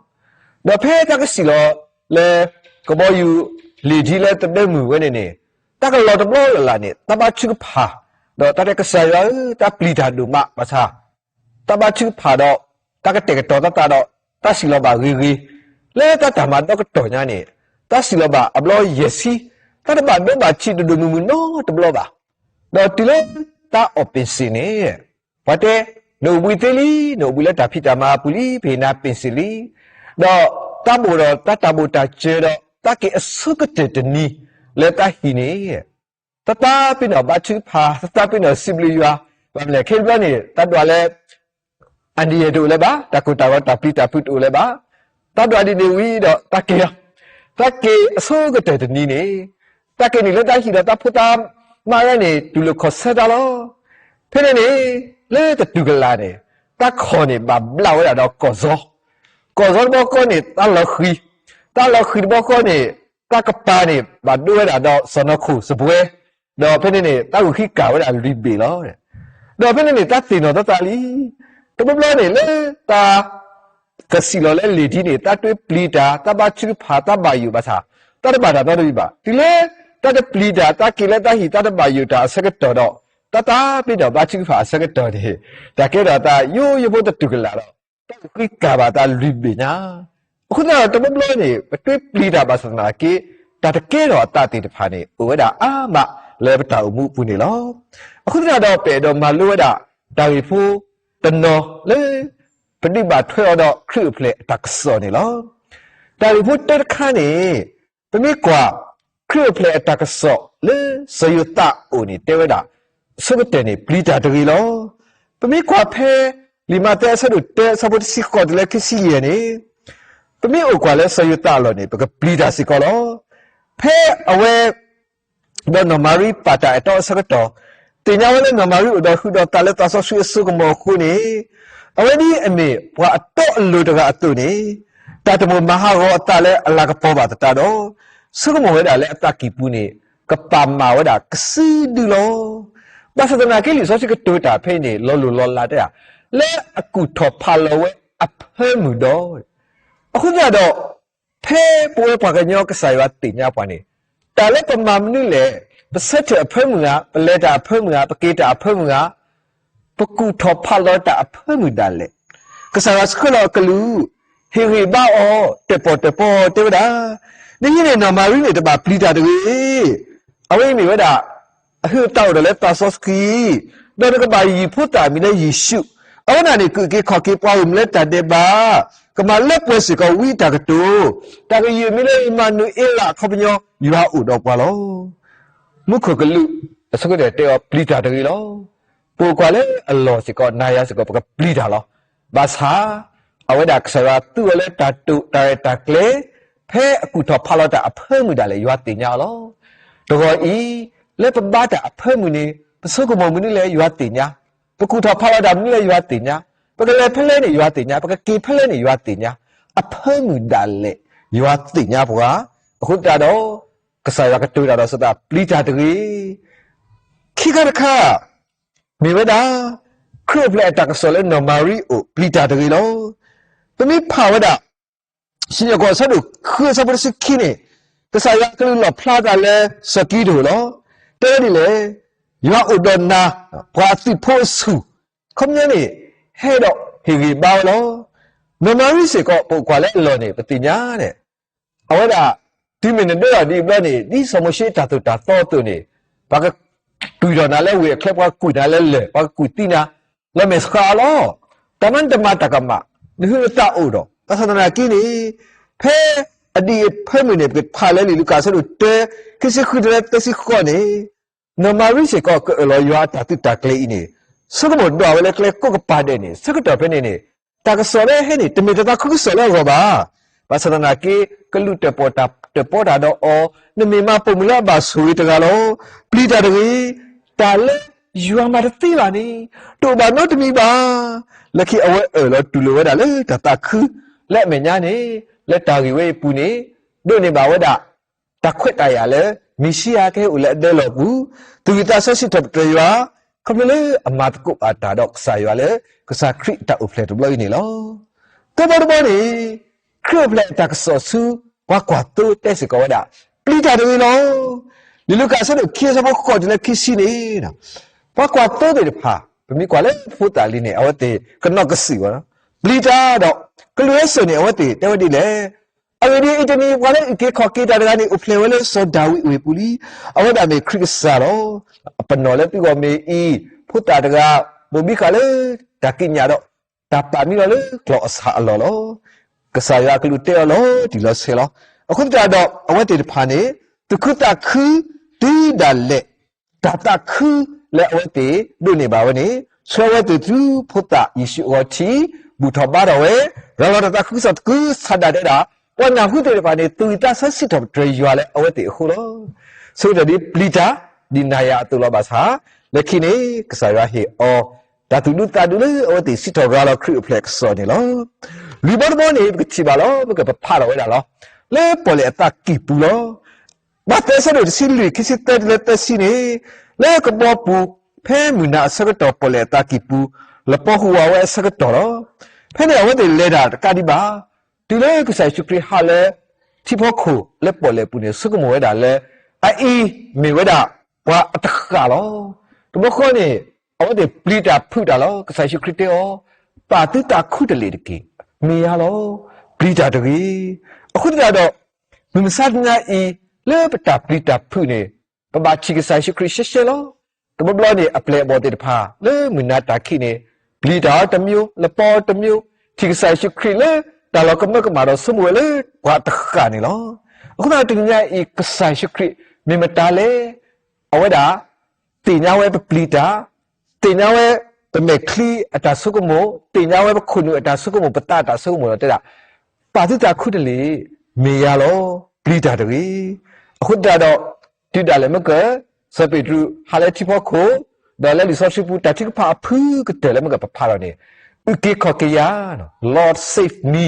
ဒီးဖဲသးကစံၣ်လီၤလၢ ကဘီယူၤ လေထီး လၢသဒၢမုၢ်ဝဲန့ၣ်န့ၣ် သးကလီၤတဘျီလၢ်လၢ်န့ၣ် သးဘါထုကဖၣ် ဒီးသးတဲကစၢ်ယွၤဧၢ သးပျံၤတၢ်ဒိၣ်မးဘၣ်ဆၣ် သးဘါထုကဖၣ်ဒီး သးကတဲာ်ကတီၤသးသးဒီး သးစံၣ်လီၤဘၣ်ဂ့ၤဂ့ၤ, လၢသးတၢ်မၤဒီကတီၢ်ညါန့ၣ် သးစံၣ်လီၤဘၣ်အဘျီယဲၢ်ဆံ, သးတဘၣ်ဒိဘၣ်ထံးတဒိၣ်မုၢ်မုၢ်နီတဘျီဘၣ်. ဒီးတုၤလၢသးအီၣ်ပ့ၣ်စ့ၣ်န့ၣ် ပှၤတဲ နအိၣ်ဘှံးသ့လံ, နအိၣ်ဘှံးလၢတၢ်ဖံးတၢ်မၤအပူၤလံ, ပဟ့ၣ်နၤပ့ၣ်စ့ၣ်လံ. ဒီးသးဘိၣ်ဒီးသးတၢ်ဘိၣ်တၢ်စၢၤဒီး သးက့ၤအဆိကတၢၢ်တနံၤ လၢသးဟံၣ်န့ၣ် သးသးပ့ၤနီၣ်ဘါထုကဖၣ်, သးသးပ့ၤနီၣ်စံးဘျုးယွၤ, ဘၣ်မနုၤလဲၣ် ခဲအံၤတဘျီန့ၣ် သးဒွးလၢ အန္တရာယ်တအိၣ်လၢၤဘၣ်, တၢ်ကိၢ်တၢ်ဂီၤတၢ်ပျံၤတၢ်ဖုးတအိၣ်လၢၤဘၣ်. သးဒွးဒ်န့ၣ်ဝံၤဒီးသးက့ၤလီၤ. သးက့ၤအဆိကတၢၢ်တနံၤန့ၣ် သးက့ၤနုာ်လၢသးဟံၣ်ဒီးသးဖိသးမါအဂီၢ်န့ၣ် တူၢ်လိာ်ခီၣ်ဆၢသးလီၤ. ဖဲန့ၣ်န့ၣ် လၢတတူၢ်ကလာ်န့ၣ် သးခီၣ်န့ၣ်ဘၣ်ဘျးဝဲဒၣ်ဒီးကီၢ်စီၤ, ကီၢ်စီၤတဘျီဃီန့ၣ် သးလီၤဃံၤ, သးလီၤဃံၤတဘျီဃီန့ၣ် သးကပၤန့ၣ် ဘၣ်ဒိဝဲဒၣ်ဒီးစီၢ်နီၤခိၣ်စပွဲ, ဒီးဖဲန့ၣ်န့ၣ် သးဂုာ်ခံကၢ်ဝဲဒၣ်လွံၢ်ဘ့ၣ်လီၤ. ဒီးဖဲန့ၣ်န့ၣ် သးသ့ၣ်နီၣ်သးသးလံ. တဘျီဘျီန့ၣ် လၢသး ကစံၣ်လီၤလၢလေထီးန့ၣ် သးတွဲပျံၤတၢ်, သးဘါထုကဖၣ်, သးဘၣ်ယိၣ်ဘၣ်ဆၣ် သးတဘၣ်တၢ်နီတမံၤဘၣ်. တုၤလၢသးတပျံၤတၢ်, သးက့ၤလၢသးဟံၣ်, သးတဘၣ်ယိၣ်တၢ်အဆၢကတီၢ်ဒီး သးသးပ့ၤနီၣ်ဘါထုကဖၣ်အဆၢကတီၢ်န့ၣ် တၢ်ကဲထီၣ်အသး ယိယိဖိတတူၢ်ကလာ်ဒီး သးဂုာ်ခံကၢ်ဘၣ်သးလွံၢ်ဘ့ၣ်ညါ. အဃိသတးဒီး တဘျီဘျီန့ၣ် ပတွဲပျံၤတၢ်ဘၣ်ဆၣ်သနာ်က့ တၢ်တကဲထီၣ်အသးသ့ၣ်တဖၣ်န့ၣ် အိၣ်ဝဲဒၣ်အါမးလၢပတၢ်အိၣ်မူအပူၤန့ၣ်လီၤ. အဃိသတးဒီး ပအဲၣ်ဒိးမၤလိဝဲဒၣ် တၢ်ဂ့ၢ်ဖိတနီၤလၢ ပဒုးဘၣ်ထွဲအီၤဒီးခရံာ်အိၣ်ဖျဲၣ်အတၢ်ကစီၣ်န့ၣ်လီၤ. တၢ်ဂ့ၢ်ဖိတၢတခါန့ၣ် ပမ့ၢ်ကွၢ် ခရံာ်အိၣ်ဖျဲၣ်အတၢ်ကစီၣ်လၢစီၤယိၤသးအအိၣ်န့ၣ် တဲဝဲဒၣ် အဆိကတၢၢ်န့ၣ် ပျံၤတၢ်တဂ့ၤလီၤ. ပမ့ၢ်ကွၢ်ဖဲ လံာ်မးသဲအဆၢဒိၣ်တၢ အဆၢဖိတဆံဃိးတုၤလၢခံဆံယဲၢ်န့ၣ် ပမ့ၢ်အိၣ်ကွၢ်လၢစီၤယိၤသးအလီၢ်န့ၣ် ပကပျံၤတၢ်စ့ၢ်ကီးလီၤ. ဖဲအဝဲ ဒီးနီၢ်မၤရံပာ်တၢ်အဲၣ်တီအဆၢကတီၢ် သ့ၣ်ညါဝဲလၢနီၢ်မၤရံအိၣ်ဒီးဟုးဒီးသးလၢသးစီဆှံအစိကမီၤအဃိန့ၣ် အဝဲဒ်အမ့ၢ်ပှၤအတီအလိၤတဂၤအသိးန့ၣ် တၢ်တမိၣ်မၤဟးဂီၤအသးလၢအလၤကပီၤဘၣ်သတးဒီး ဆိကမိၣ်ဝဲဒၣ်လၢအသးကံၢ်ပူၤန့ၣ် ကပာ်မၢ်ဝဲဒၣ်ကစုဒုလီၤ. ဘၣ်ဆၣ်သနာ်က့ လံာ်စီဆှံကတိၤတၢ်ဖဲအံၤန့ၣ် လီၤလိၢ်လီၤလးတၢ် လၢအကူၣ်ထီၣ်ဖးလီၤဝဲအဖၢမုၢ်ဒီး အဃိသတးဒီး ဖဲပဝဲပှၤကညီကစၢ်ယွၤသ့ၣ်ညါပှၤန့ၣ် တၢ်လၢပမၤမနုၤလဲၣ်, ပဆၢထၢၣ်အဖၢမုၢ်ဧါ, ပလဲၤတၢ်အဖၢမုၢ်ဧါ, ပက့ၤတၢ်အဖၢမုၢ်ဧါ, ပကူၣ်ထီၣ်ဖးလီၤတၢ်အဖၢမုၢ်ဒၣ်လဲာ်, ကစၢ်ယွၤဆှၢလီၤအကလူး, ဟ့ၣ်ဂံၢ်ဘါအီၤ, တၢၣ်ပီၣ်တၢၣ်ပီအီၤတဲဝဲဒၣ်, နဟံးန့ၢ်နီၢ်မၤရံန့ၣ် တဘၣ်ပျံၤတၢ်တဂ့ၤ အဝဲအံၤမ့ၢ်ဝဲဒၣ် အဟုးအသးအိၣ်ဒီးလၢသးစီဆှံ, ဒီးနကဘၣ်ယုၢ်ဖိသၣ်အမံၤလၢယ့ၣ်ၡူး, အဝဲဒၣ်န့ၣ် ကအုၣ်က့ၤခီၣ်က့ၤပှၤဂီၢ်မုၢ်လၢတၢ်ဒဲးဘး, ကမၤလၢပှဲၤစ့ၢ်ကီးဝံအတၢ်ကတိၤ, တၢ်ကယုၢ်အမံၤလၢအံၤမၤနူၤအ့လး အခီပညီ ယွၤအိၣ်ဒီးပှၤလီၤ. မူခိၣ်ကလူး အဆိကတၢၢ်တဲအီၤ ပျံၤတၢ်တဂ့ၤလီၤ. ပအိၣ်ကွၢ်လၢအလီၢ်စ့ၢ်ကီး နၤယၤစ့ၢ်ကီး ပကပျံၤတၢ်လီၤ. ဘၣ်ဆၣ် အဝဲဒၣ်ကစၢ်ယွၤသူအီၤလၢတၢ်တိာ်တၢ်ရဲၣ်တၢ်ကျဲၤ, ဖဲအကူၣ်ထီၣ်ဖးလီၤတၢ်အဖၢမုၢ်ဒၣ်လဲာ် ယွၤသ့ၣ်ညါအီၤလီၤ. တဂီၤအံၤ လၢပဘါတၢ်အဖၢမုၢ်န့ၣ် ပဆိကမိၣ်မနုၤလဲၣ် ယွၤသ့ၣ်ညါ, ပကူၣ်ထီၣ်ဖးလီၤတၢ်မနုၤလဲၣ် ယွၤသ့ၣ်ညါ, ပကလဲၤဖဲလဲၣ်န့ၣ် ယွၤသ့ၣ်ညါ, ပကက့ၤဖဲလဲၣ်န့ၣ် ယွၤသ့ၣ်ညါ, အဖၢမုၢ်ဒၣ်လဲာ် ယွၤသ့ၣ်ညါပှၤ, အဃိသတးဒီး ကစၢ်ယွၤကတိၤတၢ်ဒီးစီၤသး ပျံၤတၢ်တဂ့ၤ ခံခါတခါ မ့ၢ်ဝဲဒၣ် ခရံာ်အိၣ်ဖျဲၣ်အတၢ်ကစီၣ်လၢနီၢ်မၤရံအိၣ် ပျံၤတၢ်တဂ့ၤလီၤ. ပမ့ၢ်ဖးဝဲဒၣ် စံၣ်ညီၣ်ကွီၢ်အဆၢဒိၣ်ဃုအဆၢဖိတဆံခံန့ၣ်, ကစၢ်ယွၤကလူးလီၣ်ဖျါသးလၢစီၤကံဒိၣ်လီၤ. တဲဝဲဒ်လဲၣ်, ယွၤအိၣ်ဒီးနၤ, ပှၤအသုးဖိအဆူၣ်, ခီပညီန့ၣ် ဟဲဒီးဟ့ၣ်ဂံၢ်ဘါဝဲလီၤ. နီၢ်မၤရံစ့ၢ်ကီး ပအိၣ်ကွၢ်လၢအလီၢ်န့ၣ် ပသ့ၣ်ညါန့ၣ် အဝဲဒၣ် တုၤမ့ၢ်နဒၢထီၣ်ဒ်အံၤဘျီန့ၣ် ဒ်စီၤမိၤၡ့တၢ်သိၣ်တၢ်သီအသိးန့ၣ် ပှၤကကွံာ်ထီၣ်နၤလၢဝ့ၢ်အချၢ, ပှၤကကွံာ်သံနၤ, လီၤမဲာ်ဆှးအီၤလီၤ. တၢ်မၤနတမၤတၢ်ကမၣ်, နဟုးနသးအိၣ်ဒီး ဘၣ်ဆၣ်သနာ်က့န့ၣ် ဖဲအဒံးအဖၢမုၢ်န့ၣ် ပကဖးလၢလံာ်လူၤကၣ်အဆၢဒိၣ်တၢ ခံဆံဃုတုၤလၢသၢဆံဃိးန့ၣ် နီၢ်မၤရံစ့ၢ်ကီး ကအၢၣ်လီၤယွၤအတၢ်သုးတၢ်ကျဲၤအံၤန့ၣ် ဆိကမိၣ်ဒွးဝဲလၢကျဲကိးကပၤဒဲးန့ၣ် ဆၢကတီၢ်ဖဲန့ၣ်န့ၣ် တၢ်ကစီၣ်လၢဟဲန့ၣ် တမ့ၢ်တၢ်သးခုကစီၣ်လၢအဂီၢ်ဘၣ်. ဘၣ်ဆၣ်သနာ်က့ ကလူးတၢၣ်ပီၣ်တၢၣ်ပီတၢ်ဒီးအီၤ, နမ့ၢ်မၤပိာ်မုၣ်လၢအဘၣ်ဆိၣ်ဂ့ၤတဂၤလီၤ. ပျံၤတၢ်တဂ့ၤ, တၢ်လၢယွၤမၤတသ့ဘၣ်န့ၣ် တအိၣ်ဘၣ်နီတမံၤဘၣ်. လၢခံအဝဲအၢၣ်လီၤတူၢ်လိာ်ဝဲဒၣ်လၢတၢ်သးခု လၢအမဲာ်ညါန့ၣ် လၢတၢ်ဂ့ၢ်ဝဲအံၤအပူၤန့ၣ် ဒိးန့ၢ်ဘၣ်ဝဲဒၣ် တၢ်ခွဲးတၢ်ယာ်လၢ မ့ၤၡံယၤကဟဲအိၣ်လၢအဒၢလီၢ်ပူၤ, သူၣ်ဝံၣ်သးဆၢစံးထီၣ်ပတြၢၤယွၤ, ခီဖျိလၢအမၤသကိးဘၣ်တၢ်ဒီးကစၢ်ယွၤလၢ ကစၢ်ခရံာ်အတၢ်အိၣ်ဖျဲၣ်တဘျီအံၤန့ၣ်လီၤ. သၢဘီတဘီန့ၣ် ခရံာ်အိၣ်ဖျဲၣ်အတၢ်ကစီၣ်ဆူ ပှၤကွၢ်သိတဲစ့ၢ်ကီးဝဲဒၣ် ပျံၤတၢ်တဂ့ၤလီၤ. လံာ်လူၤကၣ်အဆၢဒိၣ်ခံအဆၢဖိဃိးတုၤလၢခံဆံန့ၣ် ပှၤကွၢ်သိသ့ၣ်တဖၣ် ပမ့ၢ်ကွၢ်လၢဖိသၣ်လံန့ၣ် အဝဲသ့ၣ်ကနီၣ်ကစံၣ်ဝဲလီၤ. ပျံၤတၢ်ဒီး ကလူးဟဲစိာ်န့ၣ် အဝဲသ့ၣ်တဲဝဲဒ်လဲၣ်. အဂ့ၢ်ဒ်အံၤ, အံၤတနံၤပှၤလၢအအုၣ်က့ၤခီၣ်က့ၤတၢ်တဂၤန့ၣ် အိၣ်ဖျဲၣ်ဝဲလၢစီၤဒၤဝံးအဝ့ၢ်ပူၤလံ. အဝဲဒၣ်မ့ၢ်ခရံာ်ကစၢ်လီၤ. အပနီၣ်လၢသုဂီၢ်မ့ၢ်အံၤ, ဖိသၣ်တဂၤ ဘိၣ်ဘံဃာ်လၢတၢ်ကံးညာ်ဒီး တၢ်ပာ်မံလီၤလၢကျီၢ်အဆၣ်အလီၢ်လီၤ. ကစၢ်ယွၤအကလူးတဲအီၤလီၤတံၢ်လီၤဆဲးလီၤ. အဃိသတးဒီး အဝဲသ့ၣ်တဖၣ်န့ၣ် သူၣ်ခုသးခု တုၤဒၣ်လဲာ် တၢ်သးခုလၢအဝဲသ့ၣ်ဒိးန့ၢ်ဘၣ်ဝဲန့ၣ် ဆှၢဝဲသ့ၣ်ဆူဖိသၣ်ယ့ၣ်ၡူးအဂီၢ်ထံး, ဘူၣ်ထီၣ်ဘါထီၣ်ဝဲ, ရၤလီၤတၢ်သးခုကစီၣ်သကုၤဆးဒးတဲဒၣ်, ပှၤနၢ်ဟူသ့ၣ်တဖၣ်န့ၣ် သူၣ်ဝံၣ်သးဆၢစံးထီၣ်ပတြၢၤယွၤလၢအဝဲသ့ၣ်အဃိလီၤ. ဆိကတၢၢ်ဒ်ပျံၤတၢ် ဒ်နၤယၤအသိးလီၤ. ဘၣ်ဆၣ် လၢခံန့ၣ် ကစၢ်ယွၤဟ့ၣ်အီၤ တၢ်သူၣ်ဒူသးဒူလၢအဝဲသ့ၣ်စံးထီၣ်ရၤလီၤခရံာ်အိၣ်ဖျဲၣ်အကစီၣ်န့ၣ်လီၤ. လွံၢ်ဘီတဘီန့ၣ် ပကထံၣ်ဘၣ်လီၤ, ပကပဖးထီၣ်ဝဲဒၣ်လီၤ. လၢပီၣ်လဲၣ်အသးကံၢ်ပူၤလီၤ. မးသဲအဆၢဒိၣ်တဆံလွံၢ် ခံဆံသၢတုၤလၢသၢဆံန့ၣ်, လၢကဘီပူၤ ဖဲမုၢ်နၤအဆၢကတီၢ် ပီၣ်လဲၣ်အသးကံၢ်ပူၤ လပီဟူးဝးဝဲအဆၢကတီၢ်လီၤ. ဖဲန့ၣ်အဝဲသ့ၣ်လဲၤတၢ်တကးဒံးဘၣ်. တုၤလၢကစၢ်ယ့ၣ်ၡူးခရံာ်ဟးလၢ ထံဖီခိၣ်လၢပီၣ်လဲၣ်ပူၤန့ၣ် ဆိကမိၣ်ဝဲဒၣ်လၢ အအံၤမ့ၢ်ဝဲဒၣ် ပှၤအတဃၣ်လီၤ. တဘျီဃီန့ၣ် အဝဲသ့ၣ်ပျံၤတၢ်ဖုးတၢ်လီၤ. ကစၢ်ယ့ၣ်ၡူးခရံာ်တဲအီၤ, ပာ်သုသးခုတလ့ၢ်တက့ၢ်. မ့ၢ်ယၤလီၤ. ပျံၤတၢ်တဂ့ၤ. အဃိသတးဒီး မုၢ်မဆါတနံၤအံၤ လၢပတၢ်ပျံၤတၢ်ဖုးန့ၣ် ပဘၣ်ထံၣ်ကစၢ်ယ့ၣ်ၡူးခရံာ်ရှဲရှဲလီၤ. တဘျီဘျီန့ၣ် အပျဲၢ်အဘီၣ်သ့ၣ်တဖၣ် လၢမုၢ်နၤတၢ်ခံးန့ၣ် ပျံၤတၢ်အီၤတမျိုး, လပီအီၤတမျိုး, ထံၣ်ကစၢ်ယ့ၣ်ၡူးခရံာ်လၢတၢ်လီၤကမၢကမၣ်ဒီးဆိကမိၣ်ဝဲလၢပှၤတဃၣ်န့ၣ်လီၤ. အဃိသတးတနံၤညါအံၤ ကစၢ်ယ့ၣ်ၡူးခရံာ် မ့ၢ်မတၤလဲၣ်. အဝဲဒၣ် သ့ၣ်ညါဝဲပပျံၤတၢ်, သ့ၣ်ညါဝဲပမဲာ်ချံအတၢ်ဆိကမိၣ်, သ့ၣ်ညါဝဲပခိၣ်နူာ်အတၢ်ဆိကမိၣ်, ပသးအတၢ်ဆိကမိၣ်ဒီးတဲဒၣ်, ပာ်သုသးခူတလ့ၢ်, မ့ၢ်ယၤလီၤ, ပျံၤတၢ်တဂ့ၤ. အဃိသတးဒီး တုၤဒၣ်လဲာ်မ့ၢ်က စီၤပ့းတရူးဟးလၢထံဖီခိၣ်, ဒီးလၢလံာ်စီဆှံပူၤ တၢ်ထုကဖၣ်အဖုကတၢၢ်လၢမ့ၢ်ကပဖးဒီးန့ၣ်, အုၣ်က့ၤခီၣ်က့ၤယၤ, Lord save me,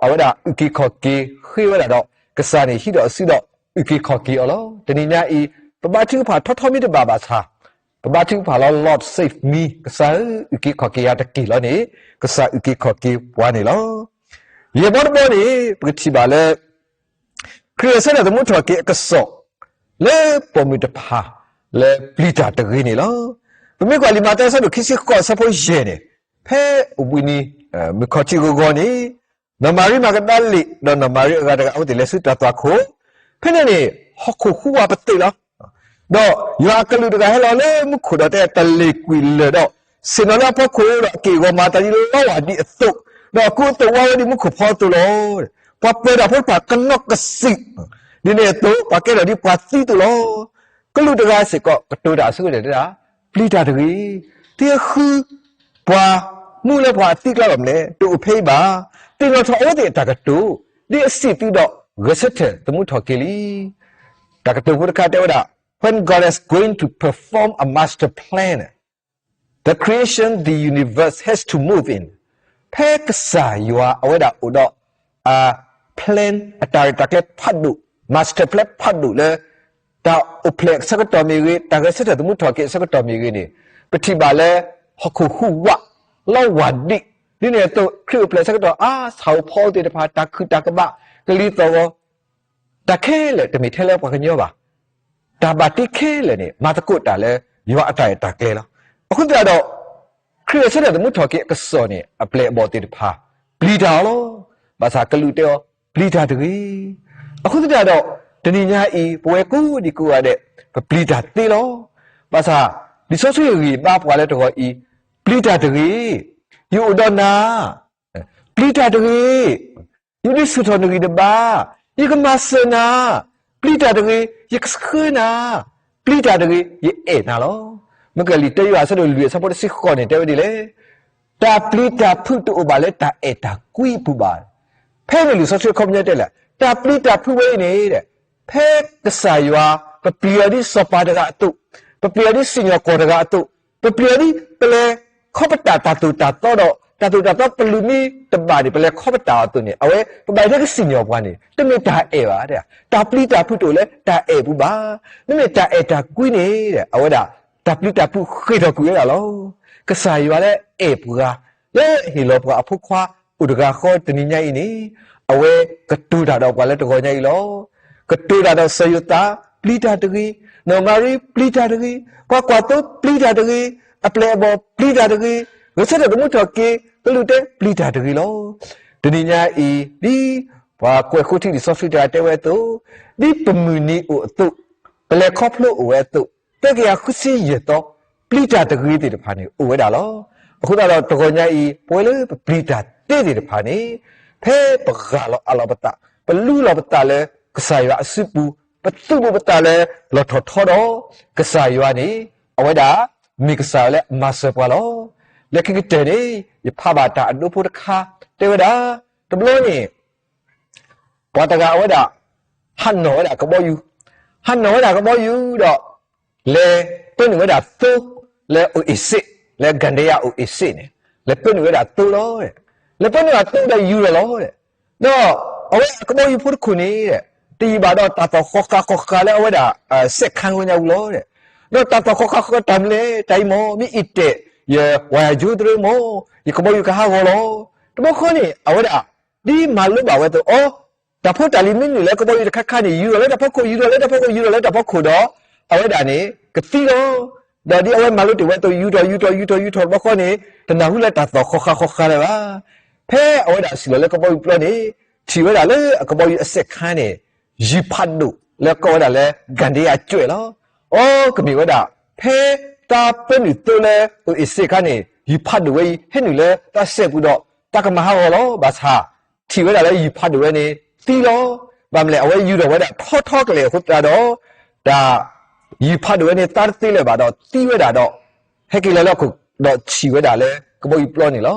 အဝဲဒၣ်အုၣ်က့ၤခီၣ်က့ၤဃ့ဝဲဒၣ်ဒီး ကစၢ်န့ၣ်ဟံးဒီးအစုဒီး အုၣ်က့ၤခီၣ်က့ၤအီၤလီၤ. တနံၤညါအံၤ ပဘါထုကဖၣ်ထီထီမ့ၢ်တဘၣ်ဘၣ်ဆၣ်, ပဘါထုကဖၣ်လီၤ Lord save me, ကစၢ်ဧၢ, အုၣ်က့ၤခီၣ်က့ၤယၤတက့ၢ်လီၤန့ၣ်, ကစၢ်အုၣ်က့ၤခီၣ်က့ၤပှၤန့ၣ်လီၤ. ယဲၢ်ဘီတဘီန့ၣ် ပကထံၣ်ဘၣ်လၢ ခရံာ်ဂဲၤဆၢထၢၣ်သမူထီၣ်က့ၤအကစီၣ် လၢပိာ်မုၣ်တဖၣ် လၢပျံၤတၢ်တဂ့ၤန့ၣ်လီၤ. ပမ့ၢ်ကွၢ်လံာ်မးသဲအဆၢဒိၣ်ခံဆံဃိးအဆၢဖိယဲၢ်န့ၣ်, ဖဲအဝံၤနံၤ မုၢ်ခီၣ်ထံးဂီၤဂီၤန့ၣ်, နီၢ်မၤရံမၤကဒၤလ့ၣ် ဒီးနီၢ်မၤရံအဂၤတဂၤအဝဲသ့ၣ်လဲၤဆူတၢ်သွၣ်ခိၣ်, ဖဲန့ၣ်န့ၣ် ဟီၣ်ခိၣ်ဟူးဝးပသ့ၣ်လီၤ. ဒီးယွၤအကလူးတဂၤဟဲလီၤလၢမူခိၣ်ဒီးတဲတၢ်လ့ၣ်ကွံာ်လၢာ်ဒီး ဆ့ၣ်နီၤလၢအဖီခိၣ်ဒီး အက့ၢ်အဂီၤမၤသးဒ်လီဝၢ်ဒံးအသိး, ဒီးအကူအသိးဝါဝဲဒ်မူခိၣ်ဖီအသိးလီၤ. ပှၤပၢၤတၢ်ဖိတဖၣ်ကနီၢ်ကစံး, ဒ်န့ၣ်အသိး ပှၤကဲထီၣ်ဒ်ပှၤသံအသိးလီၤ. ကလူးတဂၤစ့ၢ်ကီးကတိၤတၢ်အဆိကတၢၢ်တဲဒၣ်, ပျံၤတၢ်တဂ့ၤ, သုဃုပှၤမူလၢပှၤအသံအကျါလီၤမလဲၣ်, တအိၣ်ဖဲအံၤဘၣ်. သ့ၣ်နီၣ်ထီၣ်အဝဲသ့ၣ်အတၢ်ကတိၤ, ဒ်အစံးသုဒီးဂဲၤဆၢထၢၣ်သမူထီၣ်က့ၤလံ. တၢ်ကတိၤဖိတခါတဲဝဲဒၣ်, When God is going to perform a master plan, the creation, the universe has to move in. ဖဲကစၢ်ယွၤအဝဲဒၣ်အိၣ်ဒီး အ plan အတၢ်ရဲၣ်တၢ်ကျဲၤဖးဒိၣ်, master plan ဖးဒိၣ်လၢ တၢ်အိၣ်ဖျဲၣ်အဆၢကတီၢ်မ့ၢ်ဂ့ၤ, တၢ်ဂဲၤဆၢထၢၣ်သမူထီၣ်က့ၤအဆၢကတီၢ်မ့ၢ်ဂ့ၤန့ၣ်, ပထံၣ်ဘၣ်လၢ ဟီၣ်ခိၣ်ဟူးဝး, လီဝၢ်ဒံး, ဒ်န့ၣ်အသိး ခရံာ်အိၣ်ဖျဲၣ်အဆၢကတီၢ် အါ ဆၣ်ဧိၤဖီဧိၤသ့ၣ်တဖၣ် တၢ်ခုၣ်တၢ်ကဘၣ်, ကလံၤသီၣ်ဂီၤ တၢ်ခဲလၢာ်တမ့ၢ်ထဲလၢပှၤကညီဘၣ်. တၢ်ဘၣ်တ့ခဲလၢာ်န့ၣ် မၤသကိးတၢ်လၢယွၤအတၢ်ရဲၣ်တၢ်ကျဲၤလီၤ. အဃိသတးဒီး ခရံာ်ဂဲၤဆၢထၢၣ်သမူထီၣ်က့ၤအကစီၣ်န့ၣ် အပျဲၢ်အဘီၣ်သ့ၣ်တဖၣ် ပျံၤတၢ်အီၤလီၤ. ဘၣ်ဆၣ်ကလူးတဲအီၤ ပျံၤတၢ်တဂ့ၤ. အဃိသတးဒီး တနံၤညါအံၤ ပဝဲကိးဒံကိးဂၤဒဲး ပပျံၤတၢ်သ့လီၤ. ဘၣ်ဆၣ် လံာ်စီဆှံဂ့ၢ်ဘါပှၤလၢတဂီၤအံၤ, ပျံၤတၢ်တဂ့ၤ, ယအိၣ်ဒီးနၤ ပျံၤတၢ်တဂ့ၤ, ယဒုးဆူၣ်ထီၣ်နဂံၢ်နဘါ, ယကမၤစၢၤနၤ, ပျံၤတၢ်တဂ့ၤ, ယကဆှၢနၤ, ပျံၤတၢ်တဂ့ၤ, ယအဲၣ်နၤလီၤ. မ့ၢ်ကလံာ်တၢယိၤဟၣ်အဆၢဒိၣ်လွံၢ်အဆၢဖိတဆံဃိးန့ၣ် တဲဝဲဒ်လဲၣ်, တၢ်ပျံၤတၢ်ဖုးတအိၣ်ဘၣ်လၢတၢ်အဲၣ်တၢ်ကွံအပူၤဘၣ်. ဖဲန့ၣ်လံာ်စီဆှံအခီပညီတဲလဲၣ်, တၢ်ပျံၤတၢ်ဖုးဝဲအံၤန့ၣ် ဖဲကစၢ်ယွၤ ပပျံၤအီၤဒ်စီၤပၤတဂၤအသိး, ပပျံၤအီၤဒ်စံၣ်ညီၣ်ကွီၢ်တဂၤအသိး, ပပျံၤအီၤဒ်ပလဲၤခီပတာ်တၢ်သိၣ်တၢ်သီဒီး တၢ်သိၣ်တၢ်သီပလူၤမ့ၢ်တဘၣ်န့ၣ် ပလဲၤခီပတာ်အီၤအသိးန့ၣ် အဝဲပဘၣ်ဟဲကစံၣ်ညီၣ်ပှၤန့ၣ် တမ့ၢ်တၢ်အဲၣ်ဘၣ်. တၢ်ပျံၤတၢ်ဖုးတအိၣ်လၢတၢ်အဲၣ်ပူၤဘၣ်. မ့မ့ၢ်တၢ်အဲၣ်တၢ်ကွံန့ၣ် အဝဲဒၣ် တၢ်ပျံၤတၢ်ဖုးဃ့ၢ်ထီၣ်ကွံာ်ဝဲဒၣ်လီၤ. ကစၢ်ယွၤလၢအဲၣ်ပှၤ လၢဟ့ၣ်လီၤပှၤအဖိခွါအိၣ်တဂၤဃီတနံၤညါအံၤန့ၣ် အဝဲကတိၤတၢ်ဒီးပှၤလၢတဂီၤညါအံၤလီၤ. ကတိၤတၢ်ဒီးစီၤယိၤသး ပျံၤတၢ်တဂ့ၤ, နီၢ်မၤရံ ပျံၤတၢ်တဂ့ၤ, ပှၤကွၢ်သိပျံၤတၢ်တဂ့ၤ, အပျဲၢ်အဘီၣ်ပျံၤတၢ်တဂ့ၤ, ဂဲၤဆၢထၢၣ်သမူထီၣ်က့ၤ ကလူးတဲပျံၤတၢ်တဂ့ၤလီၤ. တနံၤညါအံၤ ဒ်ပှၤကွဲးဃိထံးလံာ်စီဆှံတဂၤတဲဝဲအသိး, ဒ်ပမုၢ်နံၤအိၣ်အသိး, ပလဲၤခီဖျိအိၣ်ဝဲအသိး, သၢကယၤဃုဆံယဲၢ်သီ ပျံၤတၢ်တဂ့ၤသ့ၣ်တဖၣ်န့ၣ် အိၣ်ဝဲဒၣ်လီၤ. အဃိသတးဒီးတဂီၤညါအံၤ ပဝဲလၢပပျံၤတၢ်သ့သ့ၣ်တဖၣ်န့ၣ် ဖဲပဂၢ်လီၤအးလီၤပသး, ပလူလီၤပသးလၢကစၢ်ယွၤအစုပူၤ, ပသူၣ်ဘိးပသးလၢလီၢ်ထီၣ်ထီဒီး ကစၢ်ယွၤန့ၣ် အဝဲဒၣ်မ့ၢ်ကစၢ်ယွၤလၢအမၤစၢၤပှၤလီၤ. လၢခံကတၢၢ်န့ၣ် ယဖးဘၣ်တၢ်အဒိဖိတခါ တဲဝဲဒၣ်, တဘျီန့ၣ် ပှၤတဂၤအဝဲဒၣ် ဟးနီၣ်ဝဲဒၣ်ကဘီယူၤ, ဟးနီၣ်ဝဲဒၣ်ကဘီယူၤဒီး လဲၤပၢနုာ်ဝဲဒၣ်သိလၢအိၣ်အ့ၣ်စ့း, လၢကၤဒံယါအိၣ်အ့ၣ်စ့းန့ၣ် လဲၤပၢနုာ်ဝဲဒၣ်သိလီၤ. လဲၤပၢနုာ်ဝဲဒၣ်သိဒီးယူၤဒီးလီၤ. ဒီးအဝဲကဘီယူၤဖိတခိၣ်န့ၣ် တယံာ်ဘၣ်ဒီးတၢ်သီၣ်ဃီဃာ်ဃီဃာ်လၢအဝဲဒၣ် စဲးခးဝဲညါပူၤလီၤ. ဒီးတၢ်သီၣ်ဃီဃာ်ဃီဃာ်တၢ်မနုၤလဲၣ်, တၢ်အံၤမ့ၢ် မ့ၢ်အံၤတဲာ် ယဝၤယၤကၠိတရၢမ့ၢ် ယကဘီယူၤကဟးဂီၤလီၤ. တဘျီဃီန့ၣ် အဝဲဒၣ် ဒ်မၤလိဘၣ်ဝဲအသိး အီ တၢ်ဖိတၢ်လံၤမ့ၢ်နုာ်လၢကဘီယူၤတခါခါန့ၣ် ယူၤထီၣ်လၢတၢ်ဖီခိၣ် ယူၤထီၣ်လၢတၢ်ဖီခိၣ် ယူၤထီၣ်လၢတၢ်ဖီခိၣ်ဒီး အဝဲဒၣ်န့ၣ် ကသံလီၤ. ဒီးဒ်အဝဲမၤလိတ့ၢ်ဝဲအသိး ယူၤထီၣ် ယူၤထီၣ် ယူၤထီၣ် ယူၤထီၣ်တဘျီဃီန့ၣ် တနၢ်ဟူလၢတၢ်သီၣ်ဃီဃာ်ဃီဃာ်လၢၤဘၣ်. ဖဲအဝဲဒၣ်စံၣ်လီၤလၢကဘီယူၤပျီန့ၣ် ထံၣ်ဝဲဒၣ်လၢအကဘီယူၤအစဲးခါန့ၣ် ယံၤဖးဒိၣ်လၢကိးဝဲဒၣ်လၢ ကၤဒံယါကၠဲးလီၤ. အီ ကမ့ၢ်ဝဲဒၣ် ဖဲ တၢ်ပၢနုာ်သိလၢအ့စ့အခါန့ၣ် ယုၢ်ဖးဒိၣ်ဝဲအံၤ ဟဲနုာ်လၢတၢ်စဲးပူၤဒီး တၢ်ကမၤဟးဂီၤလီၤ. ဘၣ်ဆၣ် ထံၣ်ဝဲဒၣ်လၢယုၢ်ဖးဒိၣ်ဝဲန့ၣ် သံလီၤ. ဘၣ်မနုၤလဲၣ် အဝဲယူၢ်ထီၣ်ဝဲဒၣ်ထီထီကလဲာ်အဃိသတးဒီး တၢ် ယုၢ်ဖးဒိၣ်ဝဲန့ၣ် သါတသ့လၢၤဘၣ်ဒီးသံဝဲဒၣ်ဒီး ဟဲက့ၤလီၤလၢဟီၣ်ခိၣ်ဒီးထံၣ်ဝဲဒၣ်လၢကဘီယူၤပျီန့ၣ်လီၤ.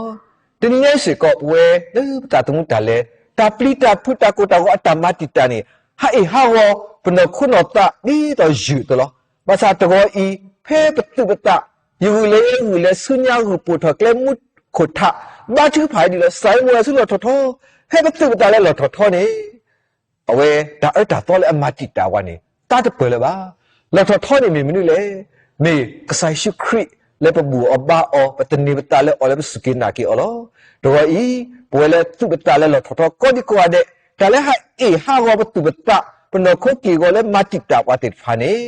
တနံၤညါအံၤစ့ၢ်ကီး ပဝဲလၢပသးသမူတၢ်လဲၤ တၢ်ပျံၤတၢ်ဖုးတၢ်ကိၢ်တၢ်ဂီၤအတၢ်မၤတံာ်တာ်န့ၣ် ဟးအ့ၣ်ဟးဂီၤပနီၢ်ခိနီၢ်သးဒ်သိးယုၢ်အသိးလီၤ. ဘၣ်ဆၣ်တဂီၤအံၤ ဖဲပသူၣ်ပသး ယဂုာ်လဲၤယဲဂုာ်လဲၤဆူညါဂုာ်ပိာ်ထီၣ်ကျဲမူခိၣ်ထး ဘါထုကဖၣ်ဒ်လီၤ စးဝဲမိၢ်ဝဲဆူလီၢ်ထီၣ်ထီ ဖဲပသူၣ်ပသးလၢလီၢ်ထီၣ်ထီန့ၣ် အဝဲတၢ်အၢတၢ်သီလၢအမၤတံာ်တာ်ဝဲန့ၣ် သါတပၢၢ်လၢၤဘၣ်. လီၢ်ထီၣ်ထီန့ၣ်မ့ၢ်မနုၤလဲၣ်. မ့ၢ်ကစၢ်ယ့ၣ်ၡူးခရံာ်လၢပဘူၣ်အီၤဘါအီၤ ပသန့ၤပသးလၢအီၤလၢပစူၢ်က့ၤနာ်က့ၤအီၤလီၤ. တဂီၤအံၤ ပဝဲလၢသူၣ်ပသးလၢလီၢ်ထီၣ်ထီကိးဒံကိးဂၤဒဲး တၢ်လၢဟးအ့ၣ်ဟးဂီၤပသူၣ်ပသး ပနီၢ်ခိက့ၢ်ဂီၤလၢမၤတံာ်တာ်ပှၤသ့ၣ်တဖၣ်န့ၣ်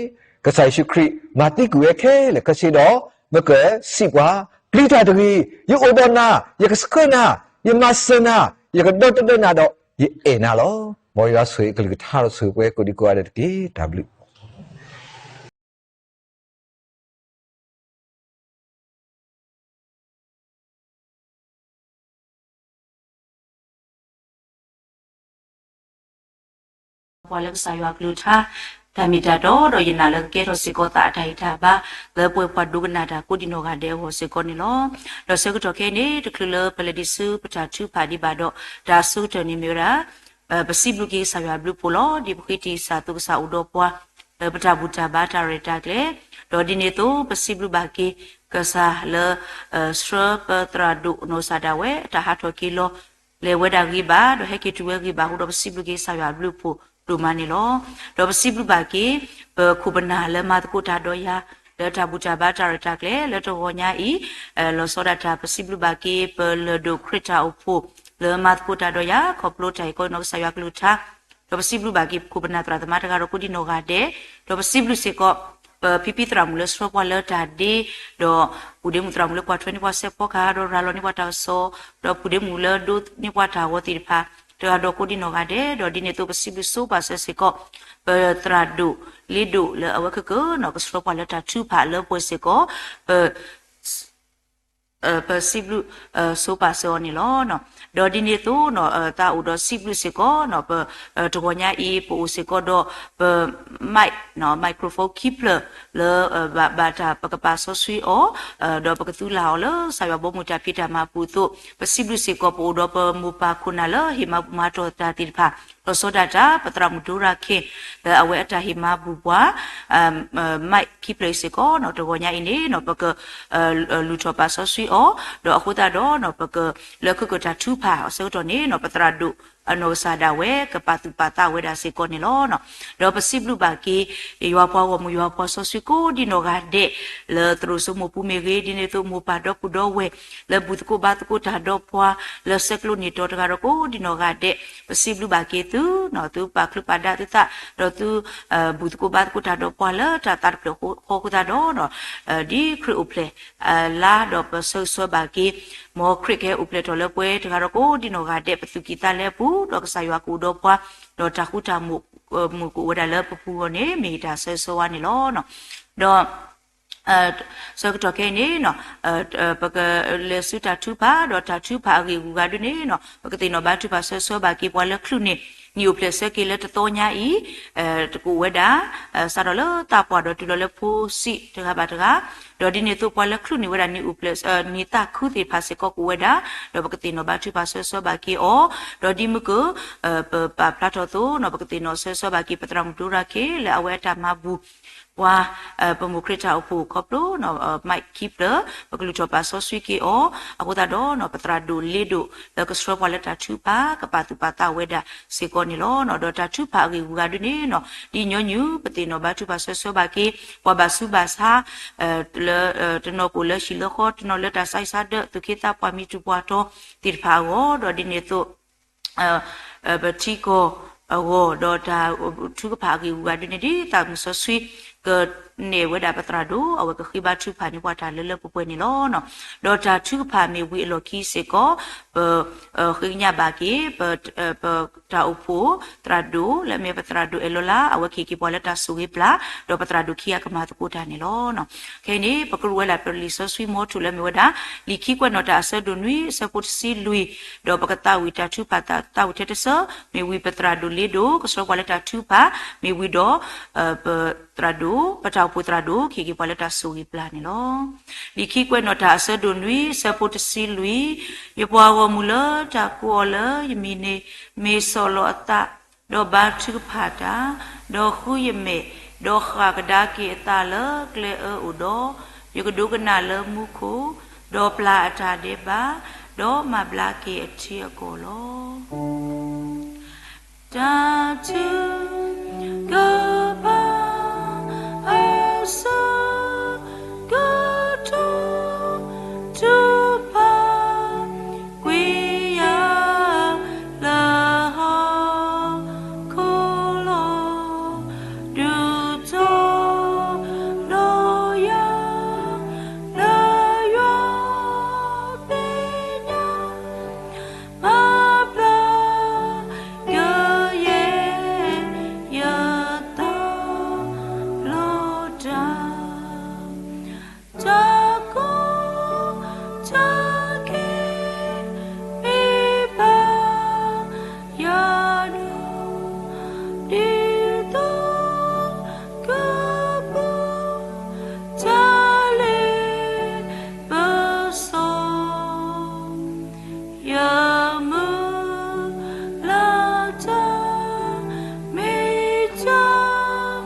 ကစၢ်ယ့ၣ်ၡူးခရံာ်မၤသံကွံာ်ဝဲခဲလၢာ်ခဲဆ့ဒီး မ့ၢ်ကစံးပှၤ ပျံၤတၢ်တဂ့ၤ, ယအိၣ်ဒီးနၤ, ယကဆှၢနၤ, ယမၤစၢၤနၤ, ယကဒီတဒၢနၤဒီး ယအဲၣ်နၤလီၤ. မ်ယွၤဆိၣ်ဂ့ၤအကလုၢ်ကထါဒီးဆိၣ်ဂ့ၤပှၤကိးဒံကိးဂၤဒဲးတက့ၢ်. တၢ်ဘျုး ပှၤလၢကစၢ်ယွၤကလုၢ်ကထါ တၢ်မ့ၢ်တၢ်တီဒီး ယနာ်လၢကကဲထီၣ်စ့ၢ်ကီးသးအတၢ်ဂံၢ်တၢ်ဘါ လၢပဝဲပှၤဒိကနၣ်တၢ်ကိးဒံနီၢ်ဂၤဒဲးအဂီၢ်စ့ၢ်ကီးန့ၣ်လီၤ. ဒီးဆၢကတီၢ်ခဲအံၤန့ၣ် တချုးလၢပလဲၤဒံးဆူပတၢ်ထုကဖၣ်ဒံးဘၣ်ဒီး တၢ်အဆိကတၢၢ်န့ၣ်မ့ၢ်ဝဲဒၣ် ပစံးဘျုးက့ၤကစၢ်ယွၤအဘျုးအဖှိၣ်လီၤ. ဒ်ပဃ့တံာ်စၢ်သူၣ်ကစၢ်အိၣ်ဒီးပှၤ လၢပတၢ်ဘူၣ်တၢ်ဘါတၢ်ရဲၣ်တၢ်ကျဲၤ ဒီးဒ်န့ၣ်အသိး ပစံးဘျုးဘၣ်က့ၤ ကစၢ်လၢ ဆှၢပသရၣ်ဒိၣ်နီၢ်ကစၢ်ဒၣ်ဝဲ အတၢ်ဟးထီၣ်က့ၤလီၤ လဲၤဝဲဒၣ်ဂ့ၤဘၣ် ဒီးဟဲက့ၤတုၤဝဲဂ့ၤဘၣ်အဃိဒီး ပစံးဘျုးက့ၤကစၢ်ယွၤအဘျုးအဖှိၣ်ဒိၣ်မးန့ၣ်လီၤ. ဒီးပစံးဘျုးဘၣ်က့ၤ ပခိၣ်ပနၢ်လၢမၤသကိးတၢ်ဒီးယၤ လၢတၢ်ဘူၣ်တၢ်ဘါတၢ်ရဲၣ်တၢ်ကျဲၤ လၢတဂီၤညါအံၤ လီၤဆီဒၣ်တၢ် ပစံးဘျုးဘၣ်က့ၤ ပလၢၢ်ဒိၣ်ခရံာ်တၢ်အိၣ်ဖှိၣ် လၢမၤသကိးတၢ်ဒီးယၤ ခီဖျိတၢ်အံၤကီးနီၢ်ကစၢ်ယွၤကလုၢ်ကထါ ဒီးပစံးဘျုးဘၣ်က့ၤ ပခိၣ်ပနၢ်သရၣ်သမါတဂၤဒီးကိးဒံနီၢ်ဂၤဒဲး, ဒီးပစံးဘျုးစ့ၢ်ကီး ပဖံဖံသရၣ်မုၣ်လၢဆှၢပှၤလၢတၢ်ဒ့, ဒီးပုၢ်ဒ့မုၣ်သရၣ်မုၣ်လၢကွၢ်ထွဲန့ၢ်ပှၤစဲးဖီကဟၣ် ဒီးရၤလီၤန့ၢ်ပှၤတၢ်ကစီၣ်, ဒီးပုၢ်ဒ့မုၣ်လၢဒိးန့ၢ်ပှၤတၢ်ဂီၤသ့ၣ်တဖၣ် တဂၤဒီးကိးဒံနီၢ်ဂၤဒဲး, ဒီးဒ်န့ၣ်အသိးပစံးဘျုးဆိပာ်စၢၤစ့ၢ်ကီး ပသရၣ်ဒိၣ်လ့ဒိၣ်လၢအဝဲခဲကၢ ကဆှၢပှၤလၢတၢ်ထုကဖၣ်လၢပှဲၤစ့ၢ်ကီး ပ ပစံးဘျုး ဆိပာ်စၢၤအီၤန့ၣ်လီၤ. ဒီးဒ်န့ၣ်အသိး သးအိၣ်ဒီးစံးဘျုးစ့ၢ်ကီး တဂီၤညါအံၤ ပအိၣ်စ့ၢ်ကီးဒီး ပ mic microphone ခံဖျၢၣ်လၢ ဘၣ်တၢ်ပကပာ်စီဆှံအီၤ ဒီးပကသူလၢ်အီၤလၢ ကစၢ်ယွၤဘီမုၢ်တၢ်ဖံးတၢ်မၤပူၤအသိး ပစံးဘျုးစ့ၢ်ကီး ပအိၣ်ဒီးပမိၢ်ပၢ်ခိၣ်နၢ်လၢဟ့ၣ်မၤဘူၣ်မၤတီၢ်တၢ်သ့ၣ်တဖၣ် လီၤဆီဒၣ်တၢ် ပသရၣ်မုၣ်ဒိရၤခ့ၣ် လၢအဝဲအတၢ်ဟ့ၣ်မၤဘူၣ်ပှၤ mic ခံဖျၢၣ်အံၤစ့ၢ်ကီး တဂီၤညါအံၤန့ၣ် ပက လူၤထီၣ်ပာ်စီဆှံအီၤ ဒီးအဃိသတးဒီး ပက လၢခုကတၢ်ထုကဖၣ်အဆၢကတီၢ်န့ၣ် ပသရၣ်ဒိၣ်အနီၢ်ကစၢ်ဒၣ်ဝဲ ကပာ်သူၣ်ပာ်သးဝဲဒၣ်စ့ၢ်ကီးန့ၣ်လီၤ. ဒီးပစံးဘျုးဘၣ်က့ၤ ယွၤပှၤဂီၢ်မုၢ်ယွၤပှၤစီဆှံကိးဒံနီၢ်ဂၤဒဲး လၢသရိာ်စိမိၢ်ပူၤမ့ၢ်ဂ့ၤ ဒ်န့ၣ်အသိးမိၢ်ပၢ်ဒီပုၢ်ဒီဝဲၢ် လၢဘူၣ်သကိးဘါသကိးတၢ်ဒီးပှၤ လၢဆဲးကျိးန့ၢ်တီၤတဂၤဒီးကိးဒံနီၢ်ဂၤဒဲး ပစံးဘျုးဘၣ်က့ၤသု သုပာ်ချုးပာ်ဒၣ်သုသး ဒီးသု ဘူၣ်သကိးဘါသကိးတၢ်ဒီးပှၤလၢတၢ်သးတဖျၢၣ်ဃီအဃိသတးဒီး ဒ်ခရံာ်အိၣ်ဖျဲၣ် လါဒီးပဆၢဂ့ၤဆၢဝါဘၣ်က့ၤ မ်ခရံာ်ကဟဲအိၣ်ဖျဲၣ်ထီၣ်လၢပှဲၤတဂၤဒီးကိးဒံနီၢ်ဂၤဒဲး ပသူၣ်ကံၢ်သးလဲအပူၤ ဒီးကစၢ်ယွၤကအိၣ်ဒီးပှၤ ဒီးတၢ်ဃူတၢ်ဖိး မုၢ်ကအိၣ်ဝဲဒၣ်လၢပပူၤအဂီၢ်န့ၣ် မ့ၢ်ယတၢ်ဆၢဂ့ၤဆၢဝါန့ၣ်လီၤ. ဒီး ဆၢကတီၢ်ခဲအံၤန့ၣ် ပကလဲၤဆူတၢ်ထုကဖၣ် ဒီးတၢ်ထုကဖၣ်အဂ့ၢ်အဂုၤအဂၤဒ်န့ၣ် ပကသ့ၣ်နီၣ်ဘါထုကဖၣ်ဆၢဂ့ၤဆၢဝါဘၣ်က့ၤပှၤလၢချုးန့ၣ် နံၣ်အိၣ်ဖျဲၣ်ဆၢက့ၤလၢတသီညါအံၤ တကအိၣ်ဝဲဒၣ် စးထီၣ်လၢသးပှၢ်ဒီးတုၤလီၤလၢဖိဆံးတဂၤဘၣ်တဂၤ ဒီးဒ်န့ၣ်အသိးပှၤလၢချုးန့ၣ်ဝဲဒၣ်နံၣ်အိၣ်ဖျဲၣ် နံၣ်သးခုသ့ၣ်တဖၣ်စ့ၢ်ကီးကအိၣ်ဝဲဒၣ် ဒီးပကသ့ၣ်နီၣ်ဘါထုကဖၣ်ဆၢဂ့ၤဆၢဝါဘၣ်က့ၤအီၤ ဒီးဒ်မုၢ်က ပပာ်ဖျါထီၣ်အသိး ပကသ့ၣ်နီၣ်ဆၢဂ့ၤဆၢဝါဘၣ်က့ၤ ပသရၣ်မုၣ်ဒိရၤခ့ၣ် လၢအဝဲအတၢ်မၤဘူၣ် ပှၤ ပမိၢ်ခရံာ်တၢ်အိၣ်ဖှိၣ်ခီဖျိ mic ခံဖျၢၣ် ပကလူၤထီၣ်ပာ်စီဆှံက့ၤအီၤ အဃိသတးဒီး ပသရၣ်ဒိၣ်လ့ဒိၣ် လၢကဆှၢပှၤလၢတၢ်ထုကဖၣ် ကပာ်သူၣ်ပာ်သးဝဲဒၣ်စ့ၢ်ကီးန့ၣ်လီၤ. ဒီးတၢ်ထုကဖၣ်အဂ့ၢ်အဂုၤအဂၤဒ်န့ၣ် ဒ်ညီနုၢ် ပသ့ၣ်နီၣ်ဘါထုကဖၣ်ဆၢဂ့ၤဆၢဝါဘၣ်က့ၤ ပှၤဘၣ်ဆူးဘၣ်ဆါ လၢ တနီၤကအိၣ်လၢဟံၣ်လၢဃီ တနီၤလၢတၢ်ဆါဟံၣ်ဆါဒၢး သူၣ်က့သးပှၢ်မံၤထူၣ်ပှၢ်တီၤသ့ၣ်တဖၣ်အဂီၢ် ဒီးဒ်န့ၣ်အသိး ပထံကီၢ်အဂီၢ် ဒီးတၢ်ထုကဖၣ်အဂ့ၢ်အဂုၤအဂၤဒ်န့ၣ် ဒ်သးမုၢ်စီဆှံ က နဲၣ်ဝဲဒၣ်ပသရၣ်ဒိၣ် အဝဲကဃ့ဘါထုကဖၣ်န့ၢ်ပှၤတၢ်လၢလၢပှဲၤပှဲၤန့ၣ်လီၤ. ဒီးတၢ်ထုကဖၣ်မ့ၢ်ဝံၤအလီၢ်ခံစ့ၢ်ကီး ပ ဃ့ကညးဘၣ်က့ၤ ပ ပတၢ်အိၣ်ဖှိၣ်သရၣ်ဒိၣ် လၢအမ့ၢ်ပသရၣ်ဒိၣ်အဲၣ်လီၤလါ အဝဲကဟ့ၣ်က့ၤပှၤလၢတၢ်ဆိၣ်ဂ့ၤပျၢ် ဒီးပသရၣ်ဒိၣ်ခံဂၤကမၤသကိးတၢ်န့ၣ်လီၤ. ခဲအံၤန့ၣ် ပကရူၢ်ဝဲဒၣ်ပလံာ်စီဆှံမီထိၣ်လၢအမ့ၢ်ဝဲဒၣ် လံာ်ခံကွဲးနီၣ်တၢ်အဆၢဒိၣ်နွံ အဆၢဖိတဆံလွံၢ်, ဒီးပကသးဝံၣ်တၢ်ထုကဖၣ်သးဝံၣ်ထဲတဆၢ, မ့ၢ်ဝံၤပသရၣ်ဒိၣ်လ့ဒိၣ် ကဆှၢပှၤလၢတၢ်ထုကဖၣ်, မ့ၢ်ဝံၤဒီး ပသရၣ်ဒိၣ် ပတၢ်အိၣ်ဖှိၣ်သရၣ်ဒိၣ် ကဟ့ၣ်က့ၤပှၤလၢတၢ်ဆိၣ်ဂ့ၤပျၢ်န့ၣ်လီၤ. လံာ်ခံကွဲးနီၣ်တၢ်အဆၢဒိၣ်နွံ အဆၢဖိတဆံလွံၢ်, ယပှၤဂီၢ်မုၢ်လၢတၢ်ကိးအီၤလၢယမံၤန့ၣ် မ့ၢ်ဆီၣ်လီၤအသး, ဒီးဘါထုကဖၣ်တၢ်, ဒီးဃုယမဲာ်, ဒီးဃၣ်ကဒါက့ၤအသးလၢကျဲအၢအိၣ်ဒီး, ယကဒိကနၣ်လၢမူခိၣ်, ဒီးပျၢ်အတၢ်ဒဲးဘး, ဒီးမၤဘျါက့ၤအထံအကီၢ်လီၤ. တၢ်ထုကဖၣ်အဆၢကတီၢ် ထုကဖၣ်ကွံာ်ယၤ လၢဟီၣ်ခိၣ်လီၤ. ဒုးတီဒီးယၤ လၢယွၤဘ့ၣ်ညါ မၤဘျါကယဲၢ် ယသးလီတၢ်, တၢ်ကီတၢ်ခဲ မ့ၢ်ဘၣ်ယၤဒီး, ဒ်သိးကပူၤ တၢ်လ့ပစီ ယမုၢ်လၢ်တၢ် မ့ၢ်တၢ်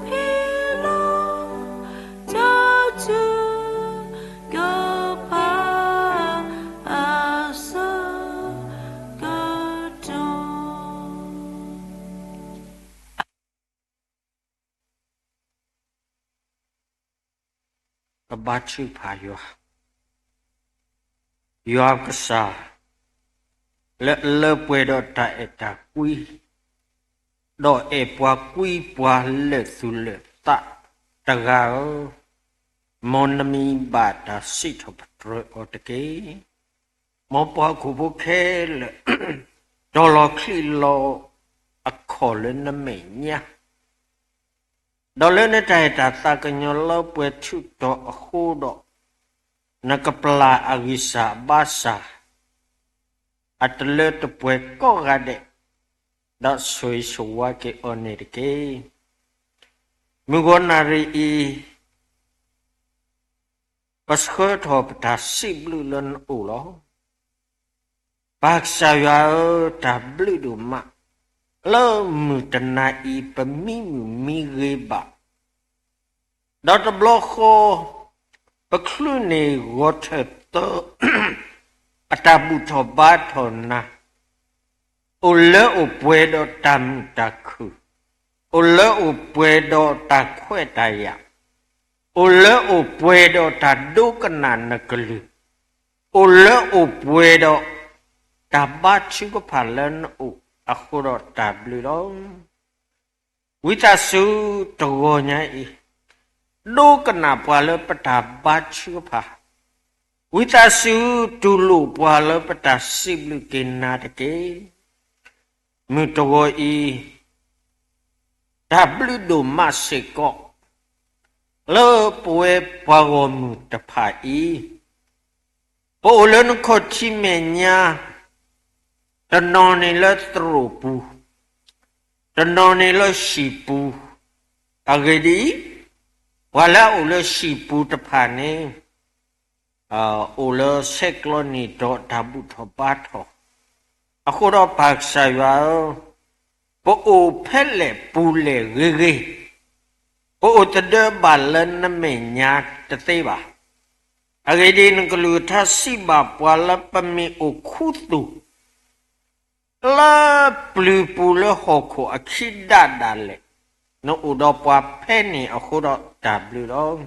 ဖံးလီၤ တၢ်ထုကဖၣ်အဆၢကတီၢ်. ကဘါထုကဖၣ်ယွၤ, ယွၤကစၢ် လၢအလၢပှဲၤဒီးတၢ်အဲၣ်တၢ်ကွံ, ဒီးအဲၣ်ပှၤကွံပှၤလၢာ်သူၣ်လၢာ်သးတဂၤဧၢ, မ်နမံၤဘၣ်တၢ်စံးထီၣ်ပတြၢၤအီၤတက့ၢ်. မ်ပှၤဟီၣ်ခိၣ်ဖိခဲလၢာ် တီၤလီၤချံးလီၤအခီၣ်လၢနမဲာ်ညါ ဒီးလၢနတၢ်အဲၣ်တၢ်သးကညီၤလၢပှဲၤထူးတီၤအဃိဒီး, နကပျၢ်အဂံၢ်စၢ်အဘါစၢ် အတလၢတပှဲၤကိးဂၤဒဲး, ဒီးဆိၣ်ဂ့ၤဆိၣ်ဝါက့ၤအီၤန့ၣ်တက့ၢ်. မုၢ်ဂီၤနၣ်ရံၣ်အံၤ ပဆှၢထီၣ်ပတၢ်စံးဘျုးလၢနအိၣ်လီၤ. ပၢ်ကစၢ်ယွၤဧၢ, တၢ်ဘျုးဒိၣ်မး လၢမုၢ်တနၤအံၤ ပမံမုာ်မံဂ့ၤဘၣ်, ဒီးတဘျီဃီ ပချုးန့ၢ်ဂီၤထၢၣ်သၢ အတၢ်ဘူၣ်ထီၣ်ဘါထီၣ်နၤ, အိၣ်လၢအိၣ်ပှဲၤဒီးတၢ်မုာ်တၢ်ခုၣ်, အိၣ်လၢအိၣ်ပှဲၤဒီးတၢ်ခွဲးတၢ်ယာ်, အိၣ်လၢအိၣ်ပှဲၤဒီးတၢ်ဒိကနၣ်နကလုၢ်, အိၣ်လၢအိၣ်ပှဲၤဒီး တၢ်ဘါထုကဖၣ်လၢနအိၣ်အဃိဒီးတၢ်ဘျုးလီၤ. ဝံသးစူၤတဂီၤညါအံၤ ဒိကနၣ်ပှၤလၢပတၢ်ဘါထုကဖၣ်, ဝံသးစူၤတူၢ်လိာ်ပှၤလၢပတၢ်စံးဘျုးက့ၤနၤတက့ၢ်. မုၢ်တဂီၤအံၤ တၢ်ဘျုးဒိၣ်မးစ့ၢ်ကီး လၢပဝဲပှၤဂီၢ်မုၢ်တဖၣ်အံၤ ပအိၣ်လၢနခီၣ်ထံးမဲာ်ညါ, တနီၤန့ၣ်လၢသရိာ်ပူၤ, တနီၤန့ၣ်လၢဟံၣ်ပူၤ, အဂ့ၢ်ဒ်အံၤ, ပှၤလၢအအိၣ်လၢဟံၣ်ပူၤတဖၣ်န့ၣ် အိၣ်လၢဆဲးကျိးနံၤဒီးတၢ်ဘူၣ်ထီၣ်ဘါထီၣ်, အဃိဒီးပၢ်ကစၢ်ယွၤဧၢ, ပအိၣ်ဖဲလဲၣ်ပူၤလဲၣ်ဂ့ၤဂ့ၤ, ပအိၣ်သဒၢဘၣ်လၢနမဲာ်ညါတသ့ဘၣ်. အဂ့ၢ်ဒ်အံၤ, နကလုၢ်ကထါစံးဘၣ်ပှၤလၢပမ့ၢ်အိၣ်ခူသူၣ် လၢပျုၤပူၤလၢဟီၣ်ခိၣ်အခံဒၣ်ဒၣ်လဲာ်, နအိၣ်ဒီးပှၤဖဲန့ၣ်အဃိဒီးတၢ်ဘျုးလီၤ.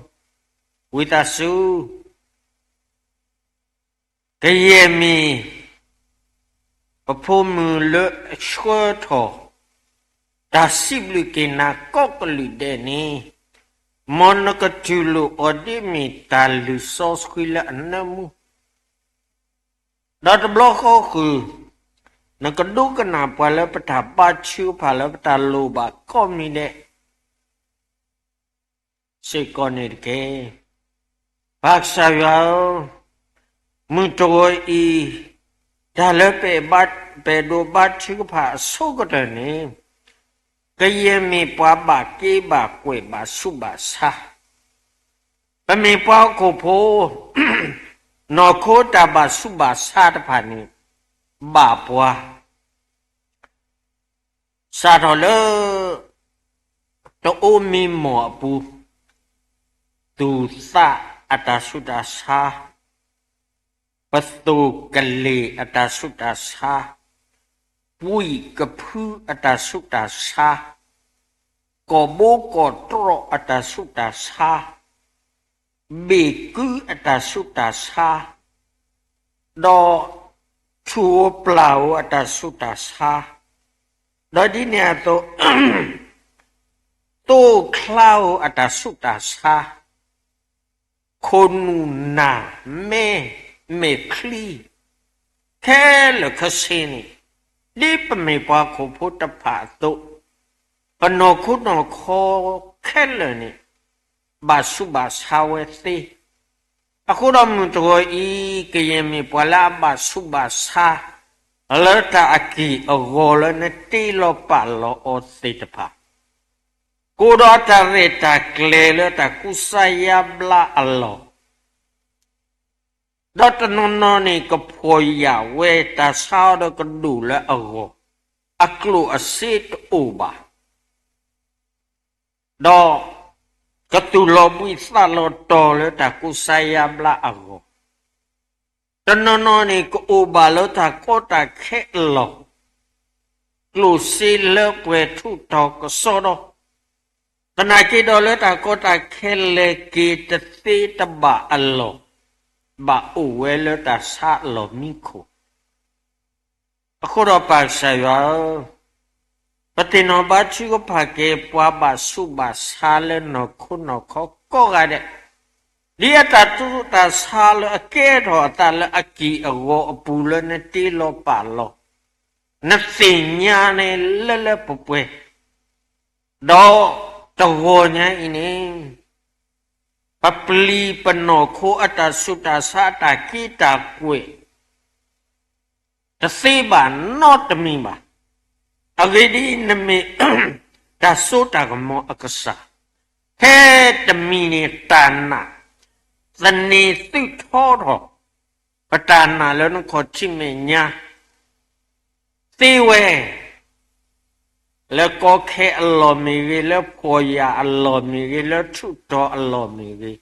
ဝံသးစူၤ ကယဲၢ်မံၤ ပဖိမုၣ်လၢအဆှၢထီၣ် တၢ်စံးဘျုးက့ၤနၤကိးကလုာ်ဒဲးန့ၣ်, မ်နကတူၢ်လိာ်အီၤဒ်အမ့ၢ်တၢ်လုၢ်စီဆှံလၢအနၢမူ, ဒီးတဘျီဃီဃုာ် နကဒိကနၣ်ပှၤလၢပတၢ်ဘါထုကဖၣ်လၢပတၢ်လိၣ်ဘၣ်ကိးမံၤဒဲး စ့ၢ်ကီးန့ၣ်တက့ၢ်. ပၢ်ကစၢ်ယွၤဧၢ, မုၢ်တဂီၤအံၤ တၢ်လၢပအဲၣ်ဒိးဘါထုကဖၣ်အဆိကတၢၢ်န့ၣ် ကယဲၢ်မ့ၢ်ပှၤဘၣ်က့ဘၣ်ကွဲးဘၣ်ဆူးဘၣ်ဆါ, ပမ့ၢ်ပှၤဟီၣ်ခိၣ်ဖိ နီၢ်ခိတၢ်ဘၣ်ဆူးဘၣ်ဆါတဖၣ်န့ၣ် ဘၣ်ပှၤ စးထီၣ်လၢ တအိၣ်မံမီၢ်အပူၤ, သူၣ်သးအတၢ်ဆူးတၢ်ဆါ, ပသိၣ်ကလ့ၢ်အတၢ်ဆူးတၢ်ဆါ, ပှံၢ်ကဖုအတၢ်ဆူးတၢ်ဆါ, ကီၢ်ဘိကီၢ်တြီၢ်အတၢ်ဆူးတၢ်ဆါ, ဘ့ၣ်ကုအတၢ်ဆူးတၢ်ဆါ, ဒီးထူၣ်ဧိၤပျၢ်ဧိၤအတၢ်ဆူးတၢ်ဆါ, ဒီးဒ်န့ၣ်အသိး သိၣ်ချါဧိၤအတၢ်ဆူးတၢ်ဆါ, ခိၣ်နူာ်နၢ်မဲ မဲာ်ချံ ခဲလၢာ်ခဲဆ့န့ၣ်, ဒ်ပမ့ၢ်ပှၤဟီၣ်ခိၣ်ဖိတဖၣ်အသိး, ပနီၢ်ခိနီၢ်ခီခဲလၢာ်န့ၣ် ဘၣ်ဆူးဘၣ်ဆါဝဲသ့. အဃိဒီးမုၢ်တဂီၤအံၤ ကယဲၢ်မ့ၢ်ပှၤလၢအဘၣ်ဆူးဘၣ်ဆါ လၢတၢ်အက့ၢ်အဂီၤလၢနတ့လီၤပာ်လီၤအီၤသ့ၣ်တဖၣ်, ကအိၣ်ဒီးတၢ်ရဲၣ်တၢ်ကျဲၤလၢတၢ်ကူစါယါဘျါအလီၢ်, ဒီးတနီၤနီၤန့ၣ် ကဖှီၣ်ယာ်ဝဲတၢ်ဆါအီၤဒီးကဒိၣ်လၢအဂီၢ်, အကျိၣ်အစ့တအိၣ်ဘၣ်, ဒီးကသူၣ်လီၤဘှံးသးလီၤတီၤလၢတၢ်ကူစါယါဘျါအဂီၢ်, တနီၤနီၤန့ၣ် ကအိၣ်ဘၣ်လၢတၢ်ကီတၢ်ခဲအလီၢ်, ကျိၣ်စ့လၢပှဲၤထူးထီၣ်ကစီဒီ, သနာ်က့ဒီးလၢတၢ်ကီတၢ်ခဲလဲၤက့ၤတသ့တဘၣ်အလီၢ်, ဘၣ်အိၣ်ဝဲလၢတၢ်ဆါအလီၢ်မံခိၣ်. အဃိဒီးပၢ်ကစၢ်ယွၤဧၢ, ပသ့ၣ်နီၣ်ဘါထုကဖၣ်က့ၤ ပှၤဘၣ်ဆူးဘၣ်ဆါလၢနီၢ်ခိနီၢ်ခီကိးဂၤဒဲး, ဒ်အတၢ်သူၣ်တၢ်ဆါလၢအကဲထီၣ်အသးလၢအက့ၢ်အဂီၤအပူၤလၢနတ့လီၤပာ်လီၤ, နသ့ၣ်ညါန့ၣ်လၢလၢပှဲၤပှဲၤ, ဒီးတဂီၤညါအံၤန့ၣ် ပပျံၤပနီၢ်ခိအတၢ်ဆူးတၢ်ဆါအတၢ်က့တၢ်ကွဲး တသ့ဘၣ်နီတမံၤဘၣ်. အဂ့ၢ်ဒ်အံၤ, နမ့ၢ်တၢ်စိတၢ်ကမီၤအကစၢ်, ထဲတမံၤန့ၣ်တၢ်နာ် သန့ၤသုးထီထီၣ် ပတၢ်နာ်လၢနခီၣ်ထံးမဲာ်ညါ သ့ဝဲ လၢကီခဲအလီၢ်မ့ၢ်ဂ့ၤ, လၢဖှီၣ်ယာ်အလီၢ်မ့ၢ်ဂ့ၤ, လၢထူးထီၣ်အလီၢ်မ့ၢ်ဂ့ၤ,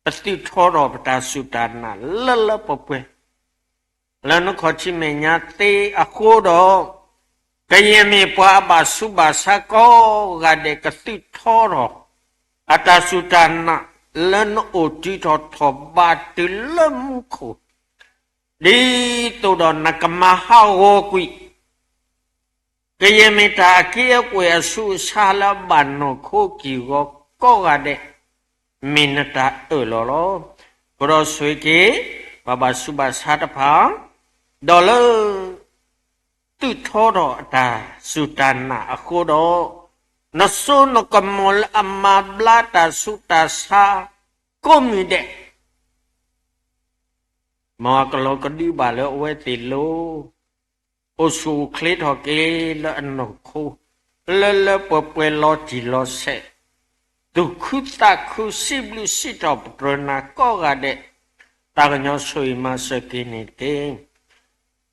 ပသုးထီထီၣ်ပတၢ်စူၢ်တၢ်နာ်လၢလၢပှဲၤပှဲၤ လၢနခီၣ်ထံးမဲာ်ညါသ့အဃိဒီး, ကယဲၢ်မ့ၢ်ပှၤအဘၣ်ဆူးဘၣ်ဆါကိးဂၤဒဲး ကသုးထီထီၣ် အတၢ်စူၢ်တၢ်နာ်လၢနအိၣ်တုၤထီၣ်ထီၣ်ဘးတုၤလၢမူခိၣ်, ဒ်သိးဒီးနကမၤဟးဂီၤကွံာ် ကယဲၢ်မ့ၢ်တၢ်အက့အကွဲၢ်အဆူးအဆါလၢအဘၣ်နီၢ်ခိက့ၢ်ဂီၤကိးဂၤဒဲး, မ့ၢ်နတၢ်အၢၣ်လီၤလီၤ. အဃိဒီးဆိၣ်ဂ့ၤက့ၤ ပှၤဘၣ်ဆူးဘၣ်ဆါတဖၣ်, ဒီးလၢ သုးထီထီၣ်အတၢ်စူၢ်တၢ်နာ်အဃိဒီး, နစိနကမီၤလၢအမၤဘျါတၢ်ဆူးတၢ်ဆါကိးမံၤဒဲး မ်အကလီၤကဒုဘၣ်လၢအဝဲသ့ၣ်လိၤ, အိၣ်ဆူၣ်အိၣ်ချ့ထီၣ်က့ၤလၢအနီၢ်ခိ, လၢလၢပှဲၤပှဲၤလီၤတံၢ်လီၤဆဲး, သူၣ်ခုသးခုစံးဘျုးစံးထီၣ်ပတြၢၤနၤကိးဂၤဒဲး, တၢ်ကညီဆိၣ်ဂ့ၤမၤစၢၤက့ၤန့ၣ်တက့ၢ်.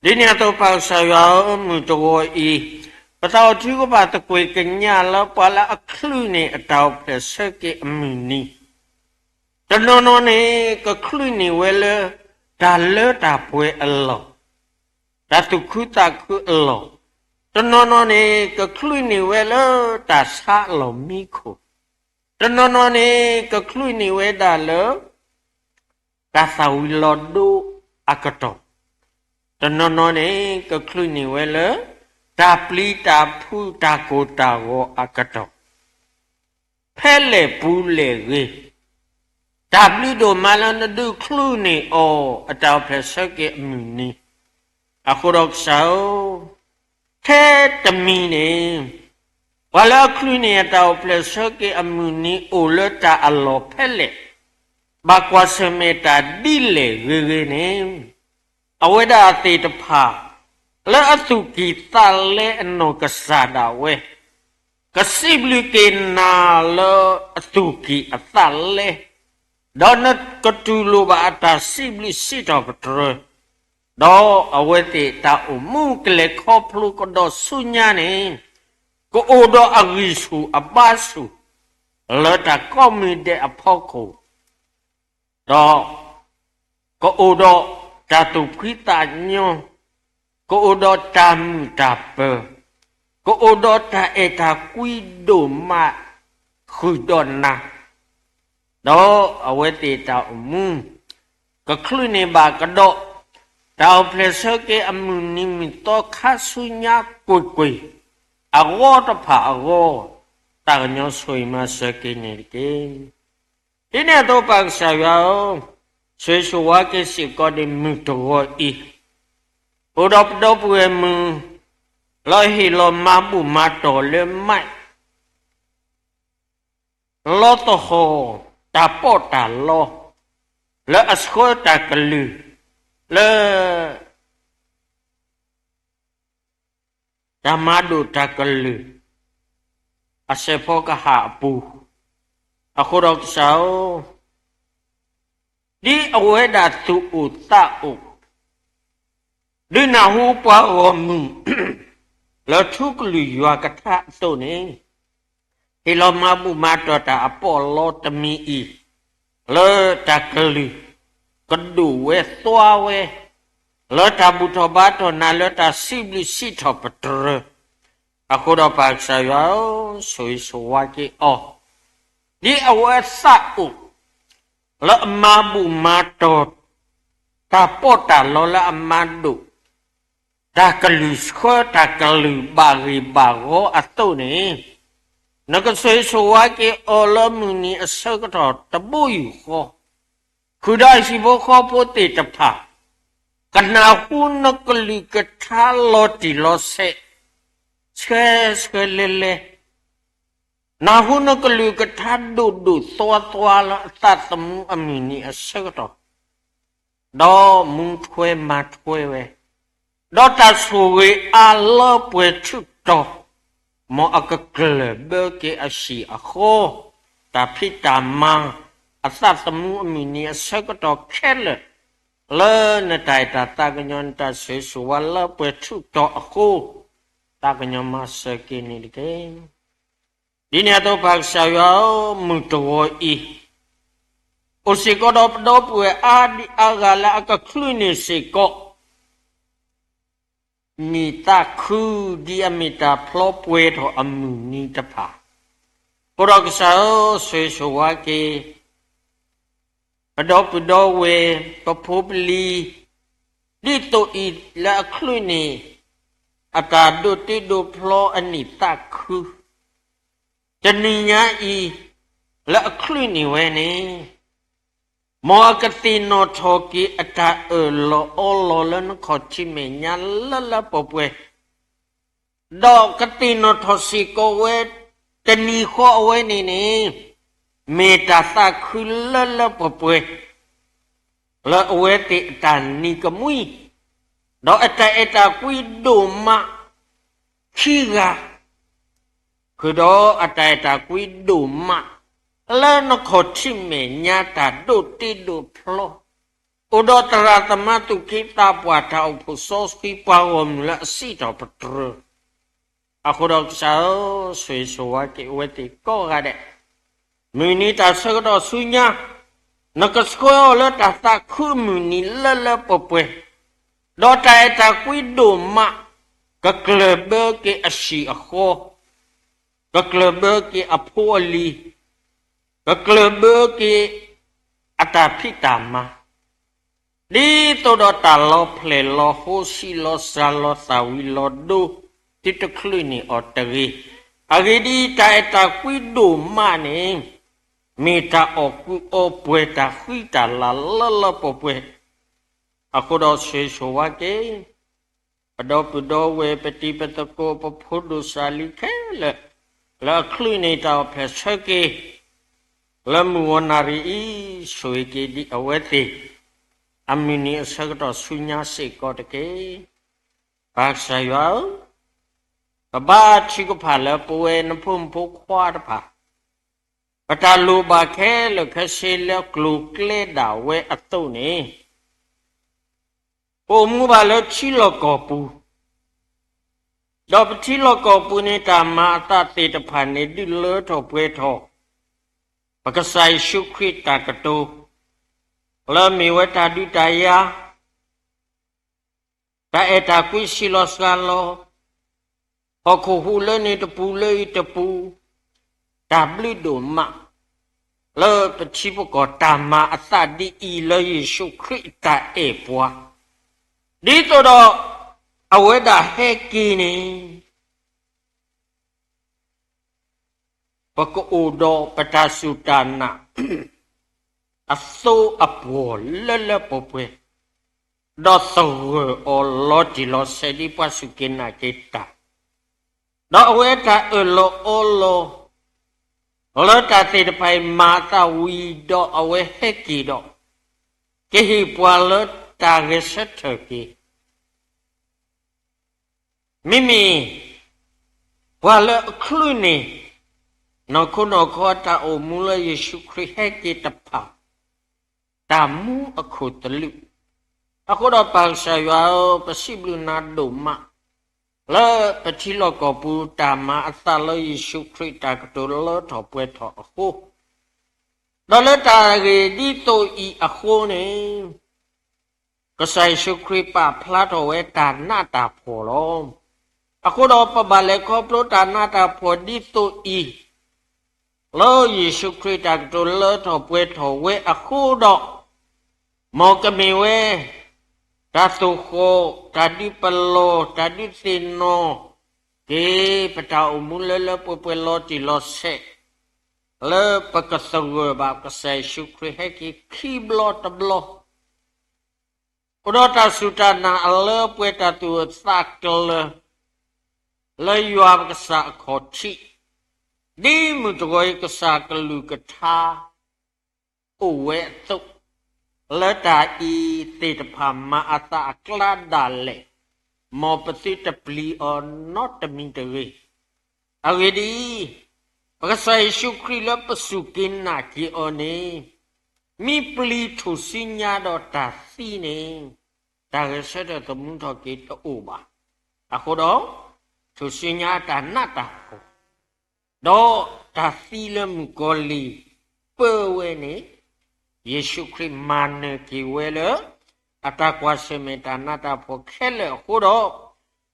ဒ်န့ၣ်အသိးပၢ်ကစၢ်ယွၤဧၢ, မုၢ်တဂီၤအံၤ, ပသးအိၣ်ထုကဖၣ်သကွ့ၢ်ကညးလၢပှၤလၢအချုးန့ၢ်အတၢ်အိၣ်ဖျဲၣ်ဆၢက့ၤအမုၢ်နံၤ, တနီၤနီၤန့ၣ် ကချုးန့ၢ်ဝဲလၢ တၢ်လၢတၢ်ပှဲၤအလီၢ်, တၢ်သူၣ်ခုသးခုအလီၢ်, တနီၤနီၤန့ၣ် ကချုးန့ၢ်ဝဲလၢတၢ်ဆါအလီၢ်မံခိၣ်, တနီၤနီၤန့ၣ် ကချုးန့ၢ်ဝဲဒၣ်လၢ တၢ်သၣ်ဝံၤလီၤဒိအကတီၢ်, တနီၤနီၤန့ၣ် ကချုးန့ၢ်ဝဲလၢ တၢ်ပျံၤတၢ်ဖုးတၢ်ကိၢ်တၢ်ဂီၤအကတီၢ်, ဖဲလဲၣ်ပူၤလဲၣ်ဂ့ၤ, တၢ်ဘျုးဒိၣ်မးလၢနဒုးချုးန့ၢ်အီၤ အတၢ်အိၣ်ဖျဲၣ်ဆၢက့ၤအမုၢ်နံၤ, အဃိဒီးကစၢ်ဧၢ, ထဲတမံၤန့ၣ် ပှၤလၢအချုးန့ၢ်အတၢ်အိၣ်ဖျဲၣ်ဆၢက့ၤအမုၢ်နံၤအိၣ်လၢတၢ်အလီၢ်ဖဲလဲၣ်, ဘၣ်ကွၢ်ဆၢၣ်မဲာ်တၢ်ဒ်လဲၣ်ဂ့ၤဂ့ၤန့ၣ်, အဝဲဒၣ်သ့ၣ်တဖၣ် လၢအသူၣ်ကံၢ်သးလဲအနီၢ်ကစၢ်ဒၣ်ဝဲ ကစံးဘျုးက့ၤနၤလၢအသူၣ်ကံၢ်အသးလဲ, ဒီးနကတူၢ်လိာ်ဘၣ်အတၢ်စံးဘျုးစံးထီၣ်ပတြၢၤ, ဒီးအဝဲသ့ၣ်တၢ်အိၣ်မူကလဲၤခီဖျိကဒီးဆူညါန့ၣ်, ကအိၣ်ဒီးအဂံၢ်ဆူၣ်အဘါဆူၣ် လၢတၢ်ကိးမံၤဒဲးအဖီခိၣ် ဒီးကအိၣ်ဒီးတၢ်သူၣ်ဖှံသးညီ, ကအိၣ်ဒီးတၢ်မုာ်တၢ်ပၢၤ, ကအိၣ်ဒီးတၢ်အဲၣ်တၢ်ကွံဒိၣ်မး ဃုာ်ဒီးနၤ, ဒီးအဝဲသ့ၣ်တၢ်အိၣ်မူ ကချုးန့ၢ်ဘၣ်ကဒီး တၢ်အိၣ်ဖျဲၣ်ဆၢက့ၤအမုၢ်နံၤမုၢ်သီခါဆူညါကွ့ၢ်ကွ့ၢ် အဂီၢ်တဖၣ်အဂီၢ်, သးကညီၤဆိၣ်ဂ့ၤမၤစၢၤက့ၤန့ၣ်တက့ၢ်. ဒ်န့ၣ်အသိးပၢ်ကစၢ်ယွၤဧၢ, ဆိၣ်ဂ့ၤဆိၣ်ဝါက့ၤစ့ၢ်ကီးဒ်မုၢ်တဂီၤအံၤ, အိၣ်ဒီးပဒီပုၢ်ဝဲၢ်မုၣ် လၢဟ့ၣ်လီၤမၤဘူၣ်မၤတီၢ်လၢမး လီသဟီၣ် တၢ်ပီးတၢ်လီ လၢအဆှၢတၢ်ကလုၢ် လၢ တၢ်မၤဒိၣ်တၢ်ကလုၢ် အစဲးဖီကဟၣ်အပူၤ, အဃိဒီးကစၢ်ဧၢ, ဒ်အဝဲဒၣ်သူၣ်အိၣ်သးအိၣ် ဒုးနၢ်ဟူပှၤဂီၢ်မုၢ် လၢထူကလုၢ်ယွၤကထါအသိးန့ၣ်, ဟ့ၣ်လီၤမၤဘူၣ်မၤတီၢ်တၢ်အပီးအလီတမံၤအံၤ, လၢတၢ်ကလုၢ်ကဒိၣ်ဝဲသွါဝဲ, လၢတၢ်ဘူၣ်ထီၣ်ဘါထီၣ်နၤလၢတၢ်စံးဘျုးစံးထီၣ်ပတြၢၤ, အဃိဒီးပၢ်ကစၢ်ယွၤဧၢ, ဆိၣ်ဂ့ၤဆိၣ်ဝါက့ၤအီၤ, ဒ်အဝဲသးအိၣ် လၢအမၤဘူၣ်မၤတီၢ် တၢ်ပီးတၢ်လီလၢအမၤဒိၣ် တၢ်ကလုၢ်ဆှၢတၢ်ကလုၢ်ဘၣ်ဂ့ၢ်ဘၣ်ဂီၤအသိးန့ၣ်, နကဆိၣ်ဂ့ၤဆိၣ်ဝါက့ၤအီၤလၢမုၢ်နံၤအဆၢကတီၢ်တဘိယူၢ်ဃီ, ဃုာ်ဒီးဟံၣ်ဖိဃီဖိသ့ၣ်တဖၣ် ကနၢ်ဟူနကလုၢ်ကထါလီၤတံၢ်လီၤဆဲး ဆှဲဆှဲလဲၤလဲၤ နၢ်ဟူနကလုၢ်ကထါဒိၣ်ဒိၣ်သွါသွါလၢအသးသမူအမုၢ်နံၤအဆၢကတီၢ်, ဒီးမူထွဲမၤထွဲဝဲ, ဒီးတၢ်ဆိၣ်ဂ့ၤအါလၢပှဲၤထူးတီၤ, မ်အကကျၢၢ်ဘၢက့ၤအဟံၣ်အဃီ, တၢ်ဖံးတၢ်မၤ, အသးသမူအမုၢ်နံၤအဆၢကတီၢ်ခဲလၢာ်, လၢနတၢ်အဲၣ်တၢ်သးကညီၤ နတၢ်ဆိၣ်ဂ့ၤဆိၣ်ဝါလၢပှဲၤထူးတီၤအဃိ, သးကညီၤမၤစၢၤက့ၤန့ၣ်တက့ၢ်. ဒ်န့ၣ်အသိးပၢ်ကစၢ်ယွၤဧၢ, မုၢ်တဂီၤအံၤ, အိၣ်စ့ၢ်ကီးဒီးပဒီပုၢ်ဝဲၢ်အါဒံအါဂၤလၢအကချုးန့ၢ်စ့ၢ်ကီး နံၣ်သးခု ဒ်အမ့ၢ်တၢ်ဖျီပှဲၤထီၣ်အမုၢ်နံၤတဖၣ်, အဃိဒီးကစၢ်ဧၢ, ဆိၣ်ဂ့ၤဆိၣ်ဝါက့ၤ ပဒီပုၢ်ဒီဝဲၢ် ပဖိပလံၤ, ဒ်သိးအံၤလၢအချုးန့ၢ် အတၢ်ဒိးတ့ဒိးဖျီအနံၣ်သးခု, တနံၤညါအံၤ လၢအချုးန့ၢ်ဝဲန့ၣ်, မ်အကသ့ၣ်နီၣ်ထီၣ်က့ၤအတၢ်အၢၣ်လီၤအီလီၤလၢနခီၣ်ထံးမဲာ်ညါလၢလၢပှဲၤပှဲၤ, ဒီးကသ့ၣ်နီၣ်ထီၣ်စ့ၢ်ကီးဝဲ တနံၤဃီအဝဲန့ၣ်န့ၣ်, မ့ၢ်တၢ်သးခုလၢလၢပှဲၤပှဲၤ လၢအဝဲသ့ၣ်အတၢ်နံၤကမှံ, ဒီးအတၢ်အဲၣ်တၢ်ကွံဒိၣ်မးခံဂၤ, ဃုာ်ဒီးအတၢ်အဲၣ်တၢ်ကွံဒိၣ်မး လၢနခီၣ်ထံးမဲာ်ညါတၢ်ဒိးတ့ဒိးဖျီ, အိၣ်ဒီးသရၣ်သမါသူၣ်က့သးပှၢ်တၢ်အိၣ်ဖှိၣ်စီဆှံပှၤဂီၢ်မုၢ်လၢအစံးထီၣ်ပတြၢၤ အဃိဒီးကစၢ်ဧၢ, ဆိၣ်ဂ့ၤဆိၣ်ဝါက့ၤအဝဲသ့ၣ်ကိးဂၤဒဲး, မုၢ်နံၤတၢ်ဆၢကတီၢ်ဆူညါ, နကဆှၢအီၤလၢတၢ်သးခုအမုၢ်နံၤလၢလၢပှဲၤပှဲၤ, ဒီးတၢ်အဲၣ်တၢ်ကွံဒိၣ်မး, ကကျၢၢ်ဘၢက့ၤအဟံၣ်အဃီ, ကကျၢၢ်ဘၢက့ၤအဖိအလံၤ, ကကျၢၢ်ဘၢက့ၤအတၢ်ဖံးတၢ်မၤ ဒ်သိးဒီးတၢ်လီၤဖျဲၣ်လီၤဟိ ဆံးလီၤစှၤလီၤသၣ်ဝံၤလီၤဒိ သုတချုးန့ၢ်အီၤတဂ့ၤ, အဂ့ၢ်ဒ်အံၤ, တၢ်အဲၣ်တၢ်ကွံဒိၣ်မးန့ၣ် မ့ၢ်တၢ်အီၣ်ကုးအီပှဲၤ တၢ်ဃံတၢ်လၤလၢလၢပှဲၤပှဲၤ. အဃိဒီးဆိၣ်ဂ့ၤဆိၣ်ဝါက့ၤ ပဒီပုၢ်ဒီဝဲၢ် ပတံၤပသကိး ပဖိဒိၣ်စၢ်လံၤခဲလၢာ် လၢအချုးန့ၢ်တၢ်အီၣ်ဖျဲၣ်ဆၢက့ၤ လၢမုၢ်ဂီၤနၣ်ရံၣ်အံၤ, ဆိၣ်ဂ့ၤက့ၤဒံးအဝဲသ့ၣ် အမုၢ်နံၤအဆၢကတီၢ်ဆူညါစ့ၢ်ကီးတက့ၢ်. ပၢ်ကစၢ်ယွၤဧၢ, ပဘါထုကဖၣ်လၢပဝဲနဖိမုၣ်ဖိခွါတဖၣ် ပတၢ်လိၣ်ဘၣ်ခဲလၢာ်ခဲဆ့လၢကျိၤကျဲဒၣ်ဝဲအသိးန့ၣ် ပအိၣ်မူဘၣ်လၢထံလီၢ်ကီၢ်ပူၤ, ဒီးပထံလီၢ်ကီၢ်ပူၤန့ၣ် တၢ်မၤအသးသ့ၣ်တဖၣ်န့ၣ် ဒုးလၢထီၣ်ပှဲၤထီၣ် ပကစၢ်ယ့ၣ်ၡူးခရံာ်တၢ်ကတိၤ လၢမ့ၢ်ဝဲတၢ်ဒုးတၢ်ယၤ တၢ်အဲၣ်တၢ်ကွံစံးလီၤစှၤလီၤ, ဟီၣ်ခိၣ်ဟူးလၢန့ၣ်တပူၤလၢအံၤတပူၤ, တၢ်ဘျုးဒိၣ်မး လၢပထံပကီၢ်တၢ်မၤအသးဒ်အံၤလၢယ့ၣ်ၡူးခရံာ်အတၢ်အဲၣ်ပှၤ, ဒ်သိးဒီး အဝဲဒၣ်ဟဲက့ၤန့ၣ် ပကအိၣ်ဒီးပတၢ်စူၢ်တၢ်နာ် အသိအပှီၢ်လၢလၢပှဲၤပှဲၤ, ဒီးသဂၢၢ်အီၤလီၤတံၢ်လီၤဆဲးဒ်ပှၤစူၢ်က့ၤနာ်က့ၤတၢ်, ဒီးအဝဲတၢ်အၢၣ်လီၤအီလီၤ လၢတၢ်သ့ၣ်တဖၣ်အံၤမၤအသးဝံၤဒီးအဝဲဟဲက့ၤဒီး ကဟ့ၣ်ပှၤလၢတၢ်ဂဲၤဆၢထၢၣ်က့ၤ မ့မ့ၢ် ပှၤလၢအချုးန့ၢ် နီၢ်ခိနီၢ်ခီ တၢ်အိၣ်မူလၢယ့ၣ်ၡူးခရံာ်ဟဲက့ၤတဖၣ် တၢ်မူအခိၣ်သလုး, အဃိဒီးပၢ်ကစၢ်ယွၤဧၢ, ပစံးဘျုးနၤဒိၣ်မး လၢပထံလီၢ်ကီၢ်ပူၤ တၢ်မၤအသးလၢယ့ၣ်ၡူးခရံာ်တၢ်ကတိၤလၢထီၣ်ပှဲၤထီၣ်အဃိ, ဒီးလၢတၢ်ဂ့ၢ်ဒ်သိးအံၤအဃိန့ၣ် ကစၢ်ယ့ၣ်ၡူးခရံာ်ပာ်ဖျါထီၣ်ဝဲတၢ်နးတၢ်ဖှီၣ်လီၤ. အဃိဒီးပဘၣ်လဲၤခီဖျိတၢ်နးတၢ်ဖှီၣ်ဒ်သိးအံၤ, လၢယ့ၣ်ၡူးခရံာ်တၢ်ကတိၤလၢထီၣ်ပှဲၤထီၣ်ဝဲအဃိဒီး, မ်ကမ့ၢ်ဝဲ တၢ်သိၣ်ဃီၣ်, တၢ်ဒုးပလီၢ်, တၢ်ဒုးသ့ၣ်နီၣ်က့ၤ ပတၢ်အိၣ်မူလၢလၢပှဲၤပှဲၤလီၤတံၢ်လီၤဆဲး, လၢပကသဂၢၢ်ဘၣ်ကစၢ်ယ့ၣ်ၡူးခရံာ်ဟဲက့ၤခံဘျီတဘျီ အိၣ်ဒီးတၢ်စူၢ်တၢ်နာ်အလၢပှဲၤတၢ်သူၣ်အၢသးကျၢၤ လၢယွၤပကစၢ်အခီၣ်ထံး, ဒ်မုၢ်တဂီၤအံၤကစၢ်ကလုၢ်ကထါ အိၣ်ဝဲအသိး, လၢတၢ်အံၤသ့ၣ်တဖၣ်မၤအသးအကျါဒၣ်လဲာ်, မ်ပသုတပျံၤအီၤနီတမံၤတဂ့ၤ. အဂ့ၢ်ဒ်အံၤ, ပကစၢ်ယ့ၣ်ၡူးခရံာ်လၢပစူၢ်က့ၤနာ်က့ၤအီၤန့ၣ်, မ့ၢ်ပျံၤထူၣ်စုညါဒီးတၢ်သံန့ၣ်, တၢ်ဂဲၤဆၢထၢၣ်သမူထီၣ်က့ၤတအိၣ်ဘၣ်. အဃိဒီး, ထူၣ်စုညါတၢ်နးတၢ်ဖှီၣ် ဒီးတၢ်သံလၢမုၣ်ကီၤလံၢ်ပၢဝဲန့ၣ်, ယ့ၣ်ၡူးခရံာ်မၤနၢၤက့ၤဝဲလၢ အတၢ်ကွၢ်ဆၢၣ်မဲာ်တၢ်နးတၢ်ဖှီၣ်ခဲလၢာ်အဃိဒီး,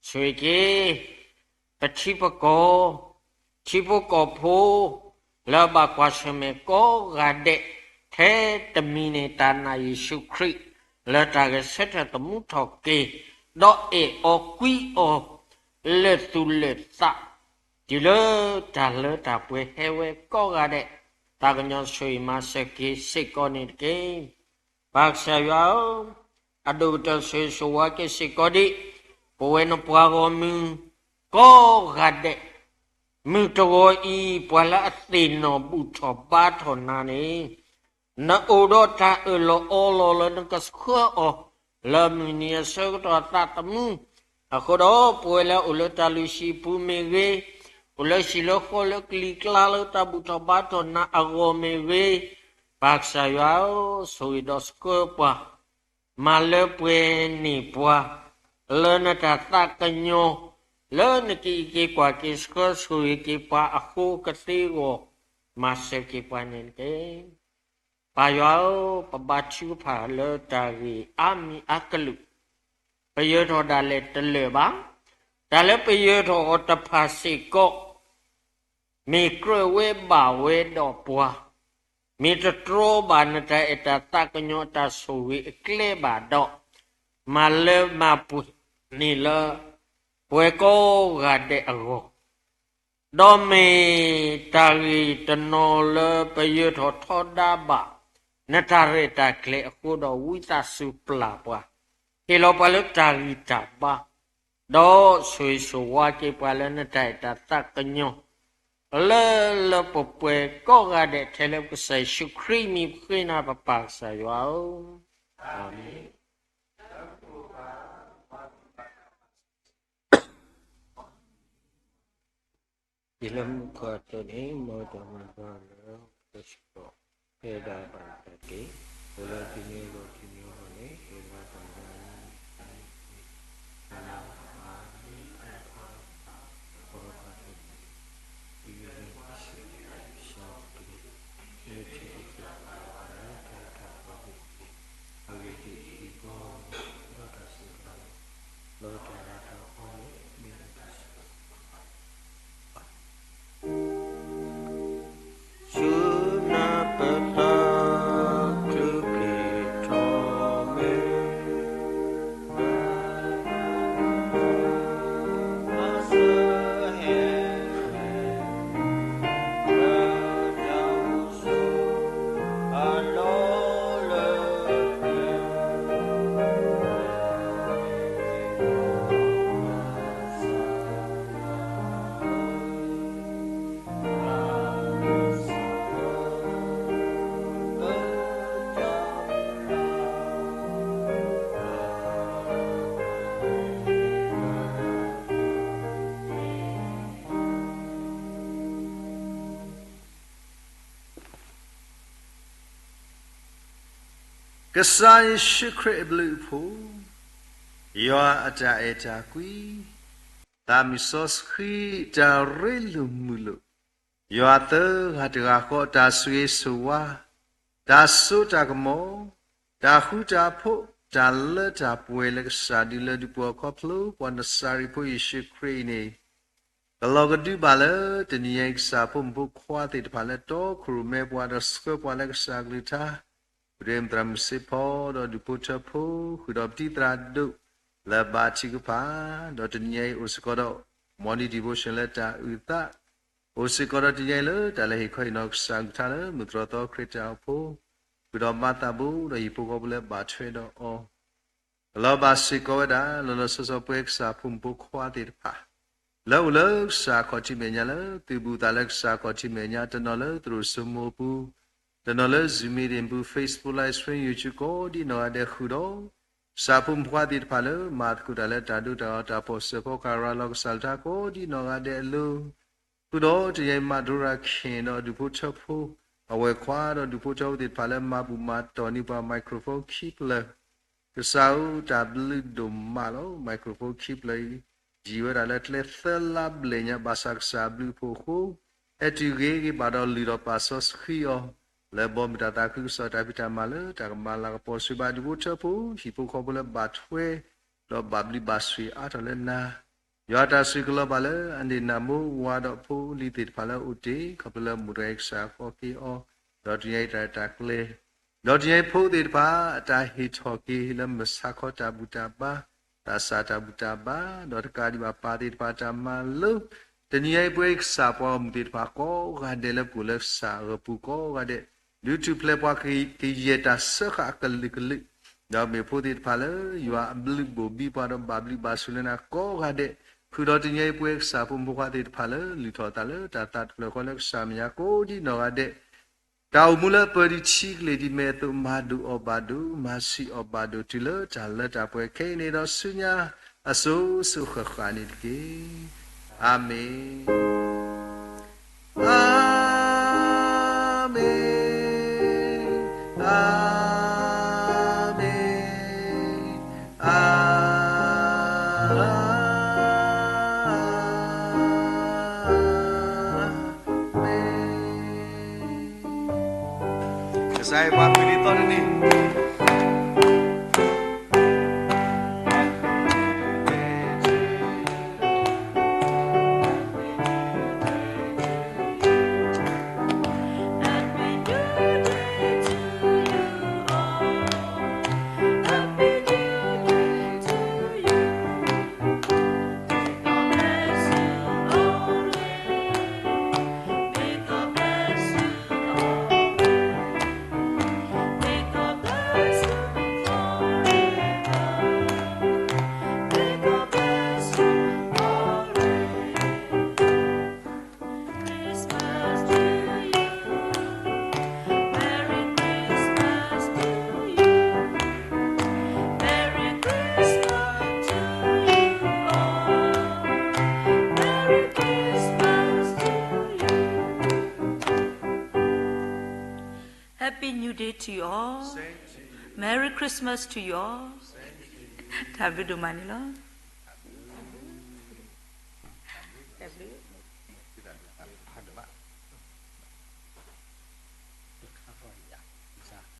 ဆိၣ်ဂ့ၤက့ၤ ပထံပကီၢ်, ထံဖိကီၢ်ဖိ လၢအဘၣ်ကွၢ်ဆၢၣ်မဲာ်ကိးဂၤဒဲး, ထဲတမံၤန့ၣ် တၢ်နာ်ယ့ၣ်ၡူးခရံာ် လၢတၢ်ဂဲၤဆၢထၢၣ်သမူထီၣ်က့ၤ, ဒီးအဲၣ်အီၤကွံအီၤ လၢာ်သူၣ်လၢာ်သး, တုၤလၢတၢ်လၢတၢ်ပှဲၤဟဲဝဲကိးဂၤဒဲး, သးကညီၤဆိၣ်ဂ့ၤမၤစၢၤက့ၤစ့ၢ်ကီးန့ၣ်တက့ၢ်. ပၢ်ကစၢ်ယွၤဧၢ, အဒိၣ်ကတၢၢ်ဆိၣ်ဂ့ၤဆိၣ်ဝါက့ၤစ့ၢ်ကီးဒံး, ပဝဲနပှၤဂီၢ်မုၢ်ကိးဂၤဒဲး, မုၢ်တဂီၤအံၤ ပှၤလၢအသ့ၣ်နီၣ်ဘူၣ်ထီၣ်ဘါထီၣ်နၤန့ၣ်, နအိၣ်ဒီးတၢ်အၢၣ်လီၤအီလီၤလၢနကဆှၢအီၤ, လၢမုၢ်နံၤအဆၢကတီၢ်အသးသမူ, အဃိဒီးပဝဲလၢအိၣ်လၢတၢ်လုၢ်ဟံၣ်ပူၤမ့ၢ်ဂ့ၤ, အိၣ်လၢဟံၣ်လၢဃီလၢကလံၤကျါလၢတၢ်ဘူၣ်ထီၣ်ဘါထီၣ်နၤအဂီၢ်မ့ၢ်ဂ့ၤ, ပၢ်ကစၢ်ယွၤဧၢ, ဆိၣ်ဂ့ၤဒီးဆှၢပှၤ, မၤလၢပှဲၤန့ၢ်ပှၤ, လၢနတၢ်သးကညီၤ, လၢနကအံးက့ၤကွၢ်က့ၤဆှၢဆိၣ်ဂ့ၤက့ၤပှၤအဃိကသ့အဂီၢ်, မၤစၢၤက့ၤပှၤန့ၣ်တက့ၢ်. ပၢ်ယွၤဧၢ, ပဘါထုကဖၣ်လၢတၢ်ဂ့ၢ်အါမံၤအါကလုာ်, ပယၢၤထီၣ်ဒၣ်လဲာ်တလၢာ်ဘၣ်, တၢ်လၢပယၢၤထီၣ်အီၤတဖၣ်စ့ၢ်ကီး မ့ၢ်ကြၢးဝဲဘၣ်ဝဲဒီးပှၤ, မ့ၢ်တတြီဘၣ်နတၢ်အဲၣ်တၢ်သးကညီၤတၢ်ဆိၣ်ဂ့ၤအကျဲဘၣ်ဒီး, မၤလၢမၤပှဲၤန့ၣ်လၢ ပဝဲကိးဂၤဒဲးအဂီၢ်, ဒီးမ့ၢ်တၢ်ဂ့ၢ်တနီၤလၢပယၢၤထီၣ်ထီဒါဘၣ် နတၢ်ရဲၣ်တၢ်ကျဲၤအဃိဒီး ဝံသးစူၤပျၢ်ပှၤ, ဟ့ၣ်လီၤပှၤလၢတၢ်ဂံၢ်တၢ်ဘါ, ဒီးဆိၣ်ဂ့ၤဆိၣ်ဝါက့ၤပှၤလၢနတၢ်အဲၣ်တၢ်သးကညီၤ လၢလၢပှဲၤပှဲၤကိးဂၤဒဲး ထဲလၢပကစၢ်ယ့ၣ်ၡူးခရံာ်မံၤပဃ့နၤပပၢ်ကစၢ်ယွၤဧၢ, အၤမ့ၣ်. ယလၢမူခိၣ်အသိးန့ၣ် မ်တၢ်မၤဘၣ်လၢပစ့ၢ်ကီး ဖဲဒၣ်ဘၣ်တၢ်တ့ၢ်, အိၣ်လၢတနံၤအဂီၢ်တနံၤအဂီၢ်န့ၣ် ကဲဘၣ်တၢ်မၤန့ၣ် ဆူနၢ်ပၢၢ်တၢ်ကလုၢ်ကထီၣ်မဲာ် ကစၢ်ယ့ၣ်ၡူးခရံာ်အဘျုးအဖှိၣ်, ယွၤအတၢ်အဲၣ်တၢ်ကွံ, သးမုၢ်စီဆှံတၢ်ရ့လိာ်မုာ်လိာ်, ယွၤသၢဂၤတဂၤဃီ တၢ်ဆိၣ်ဂ့ၤဆိၣ်ဝါ, တၢ်စိတၢ်ကမီၤ, တၢ်ဃူတၢ်ဖိး, တၢ်လၢတၢ်ပှဲၤလၢကစၢ်ဒုးလၢဒုးပှၤခီဖျိပှၤနစၤရ့းဖိယ့ၣ်ၡူးခရံာ်အံၤန့ၣ် ကလီၤကဒုဘၣ်လၢတနံၤညါအံၤ ကစၢ်ဖိမုၣ်ဖိခွါသ့ၣ်တဖၣ်လၢတီခိၣ်ရိၣ်မဲပှၤ ဒီးဆှၢပှၤလၢကစၢ်အကလုၢ်ကထါ, ပဒွဲမုၢ်သရၣ်မုၣ်စ့ဖီ ဒီးဒူၣ်ဖိထၢဖိ ဃုာ်ဒီးပတံၤသရၣ်ဒိၣ်လၢဘါထုကဖၣ်, ဒီးတနံၤညါအံၤအိၣ်စ့ၢ်ကီးဒီး morning devotion လၢတၢ်အုၣ်သး, အိၣ်စ့ၢ်ကီးဒီးတနံၤညါအံၤလၢတၢ်လၢဟ့ၣ်ခီဟ့ၣ်နီၤကစၢ်အကလုၢ်ကထါလၢ မုၢ်တြီၢ်သီခရံာ်တၢ်အိၣ်ဖှိၣ်, ဃုာ်ဒီးမၤသးဘိဒီးဟံၣ်ဖိဃီဖိလၢဘၣ်ထွဲဒီးအီၤ လီၤဘၣ်စ့ၢ်ကီးဝဲဒၣ် လီၤလီၤဆီဆီပဝဲကစၢ်ဖိမုၣ်ဖိခွါသ့ၣ်တဖၣ် လၢအိၣ်လၢကစၢ်ခီၣ်ထံးမဲာ်ညါလၢ သုးဘူးသးလၢကစၢ်ခီၣ်ထံးမဲာ်ညါ တနီၤလၢသရိာ်စိမိၤပူၤ, တနီၤလၢ Zoom meeting ပူၤ, Facebook live stream, YouTube ကိးဒံနီၢ်ဂၤဒဲးဃုာ်ဒီး ကစၢ်ဖိမုၣ်ဖိခွါသ့ၣ်တဖၣ်လၢ မၤသကိးတၢ်လၢတၢ်ဒိတၢ်အီၣ်တၢ်ပီၣ်စၢၤဖီကၤရၤလီၤကစၢ်လၢတၢ်ကိးဒံနီၢ်ဂၤဒဲးအလိၤ ဃုာ်ဒီးတနံၤညါအံၤ မၤဒိရၤခ့ၣ်ဒီးဒူၣ်ဖိထၢဖိ, အဝဲၢ်ခွါဒီးဒူၣ်ဖိထၢဖိသ့ၣ်တဖၣ်လၢမၤဘူၣ်မၤတီၢ်န့ၢ်ပှၤ microphone ခံဖျၢၣ်, ကစၢ်ဧၢတၢ်ဘျုးဒိၣ်မးလီၤ. microphone ခံဖျၢၣ်အံၤ ယံာ်ဝဲဒၣ်လၢကျဲသၢလါဘျဲၣ်ညါ ဘၣ်ဆၣ်ကစၢ်အဘျုးအဖှိၣ်အဃိ ဟဲတုၤဂ့ၤဂ့ၤဘၣ်ဒီးလုၢ်ထီၣ်ပာ်စီဆှံအီၤ လၢဘီမုၢ်တၢ်သးခုကစီၣ်တၢ်ဖံးတၢ်မၤလၢတၢ်ကမၤလၤကပီၤဆိဘၣ်ဒူၣ်ဖိထၢဖိ ဟံၣ်ဖိဃီဖိလၢဘၣ်ထွဲ ဒီးဘၣ်ဘျုးဘၣ်ဆိၣ်ဂ့ၤအါထီၣ်လၢနၤ ယွၤတၢ်ဆိၣ်ဂ့ၤကလီၤဘၣ်လၢအန့ၣ်နၤမိၢ်ဝၤဒီးဖိလံၤသ့ၣ်တဖၣ်လၢအအိၣ်တ့ၢ် ခီဖျိလၢမုၢ်တနံၤအံၤကစၢ်ဃီက့ၤအီၤ, ဒီးတနံၤအံၤတၢ်ရဲၣ်တၢ်ကျဲၤ, ဒီးတနံၤအံၤဖိသ့ၣ်တဖၣ် အတၢ်ဟ့ၣ်ထီၣ်က့ၤလၢမုၢ်ဆါခီတၢ်ဘူၣ်တၢ်ဘါ, တၢ်စၢ်တၢ်ဘူၣ်တၢ်ဘါ, ဒီးတကးဒံးဘၣ်ပၢ်သ့ၣ်တဖၣ်တၢ်မၤလိ, တနံၤအံၤပဝဲကစၢ်ပှၤဂီၢ်မုၢ်သ့ၣ်တဖၣ်ကိးဂၤဒဲးလၢပကိာ်လၢကစၢ်အဂီၢ်ပူၤကိးဂၤဒဲး, ဒုးထူၣ်ဖျဲးပှၤကယဲၢ်တၢ်စၢဃာ်အကလုာ်ကလုာ်, ဒီးမ့ၢ်ဖိသ့ၣ်တဖၣ်လၢ ယွၤအဘျုးဘိၣ်ဘံပှၤဒီးဘၣ်ဘျုးဘၣ်ဆိၣ်လၢနၤကိးဂၤဒဲး, ဃုာ်ဒီးတနံၤအံၤပဝဲကစၢ်ဖိမုၣ်ဖိခွါသ့ၣ်တဖၣ်လၢ လုၢ်ထီၣ်အသးလၢတၢ်သးတဖျၢၣ်ဃီလၢကစၢ်မဲာ်ညါကိးဒံနီၢ်ဂၤဒဲး, တၢ်အိၣ်မူလၢအပၢၤဒံးထံကလ့ၢ်ဒံးမဲာ်အသိး မၤဒိၣ်အီၤဘၣ်ဒိၣ် မၤဆံးအီၤဘၣ်ဒိၣ် တုၤလၢတၢ်လၢတၢ်ပှဲၤခဲအံၤန့ၣ်ဒီးဆူညါ အစိၤစိၤဃၣ်ဃၣ်န့ၣ်တက့ၢ်. အၤမ့ၣ်, အၤမ့ၣ်, အၤမ့ၣ်, အၤ မ့ၢ် ကစၢ်ယွၤပှၤကွံာ်ဒ်သိးတနံၤ Merry Christmas to you all. တၢ်ဘျုးဒိၣ်မးန့ၣ်လီၤ.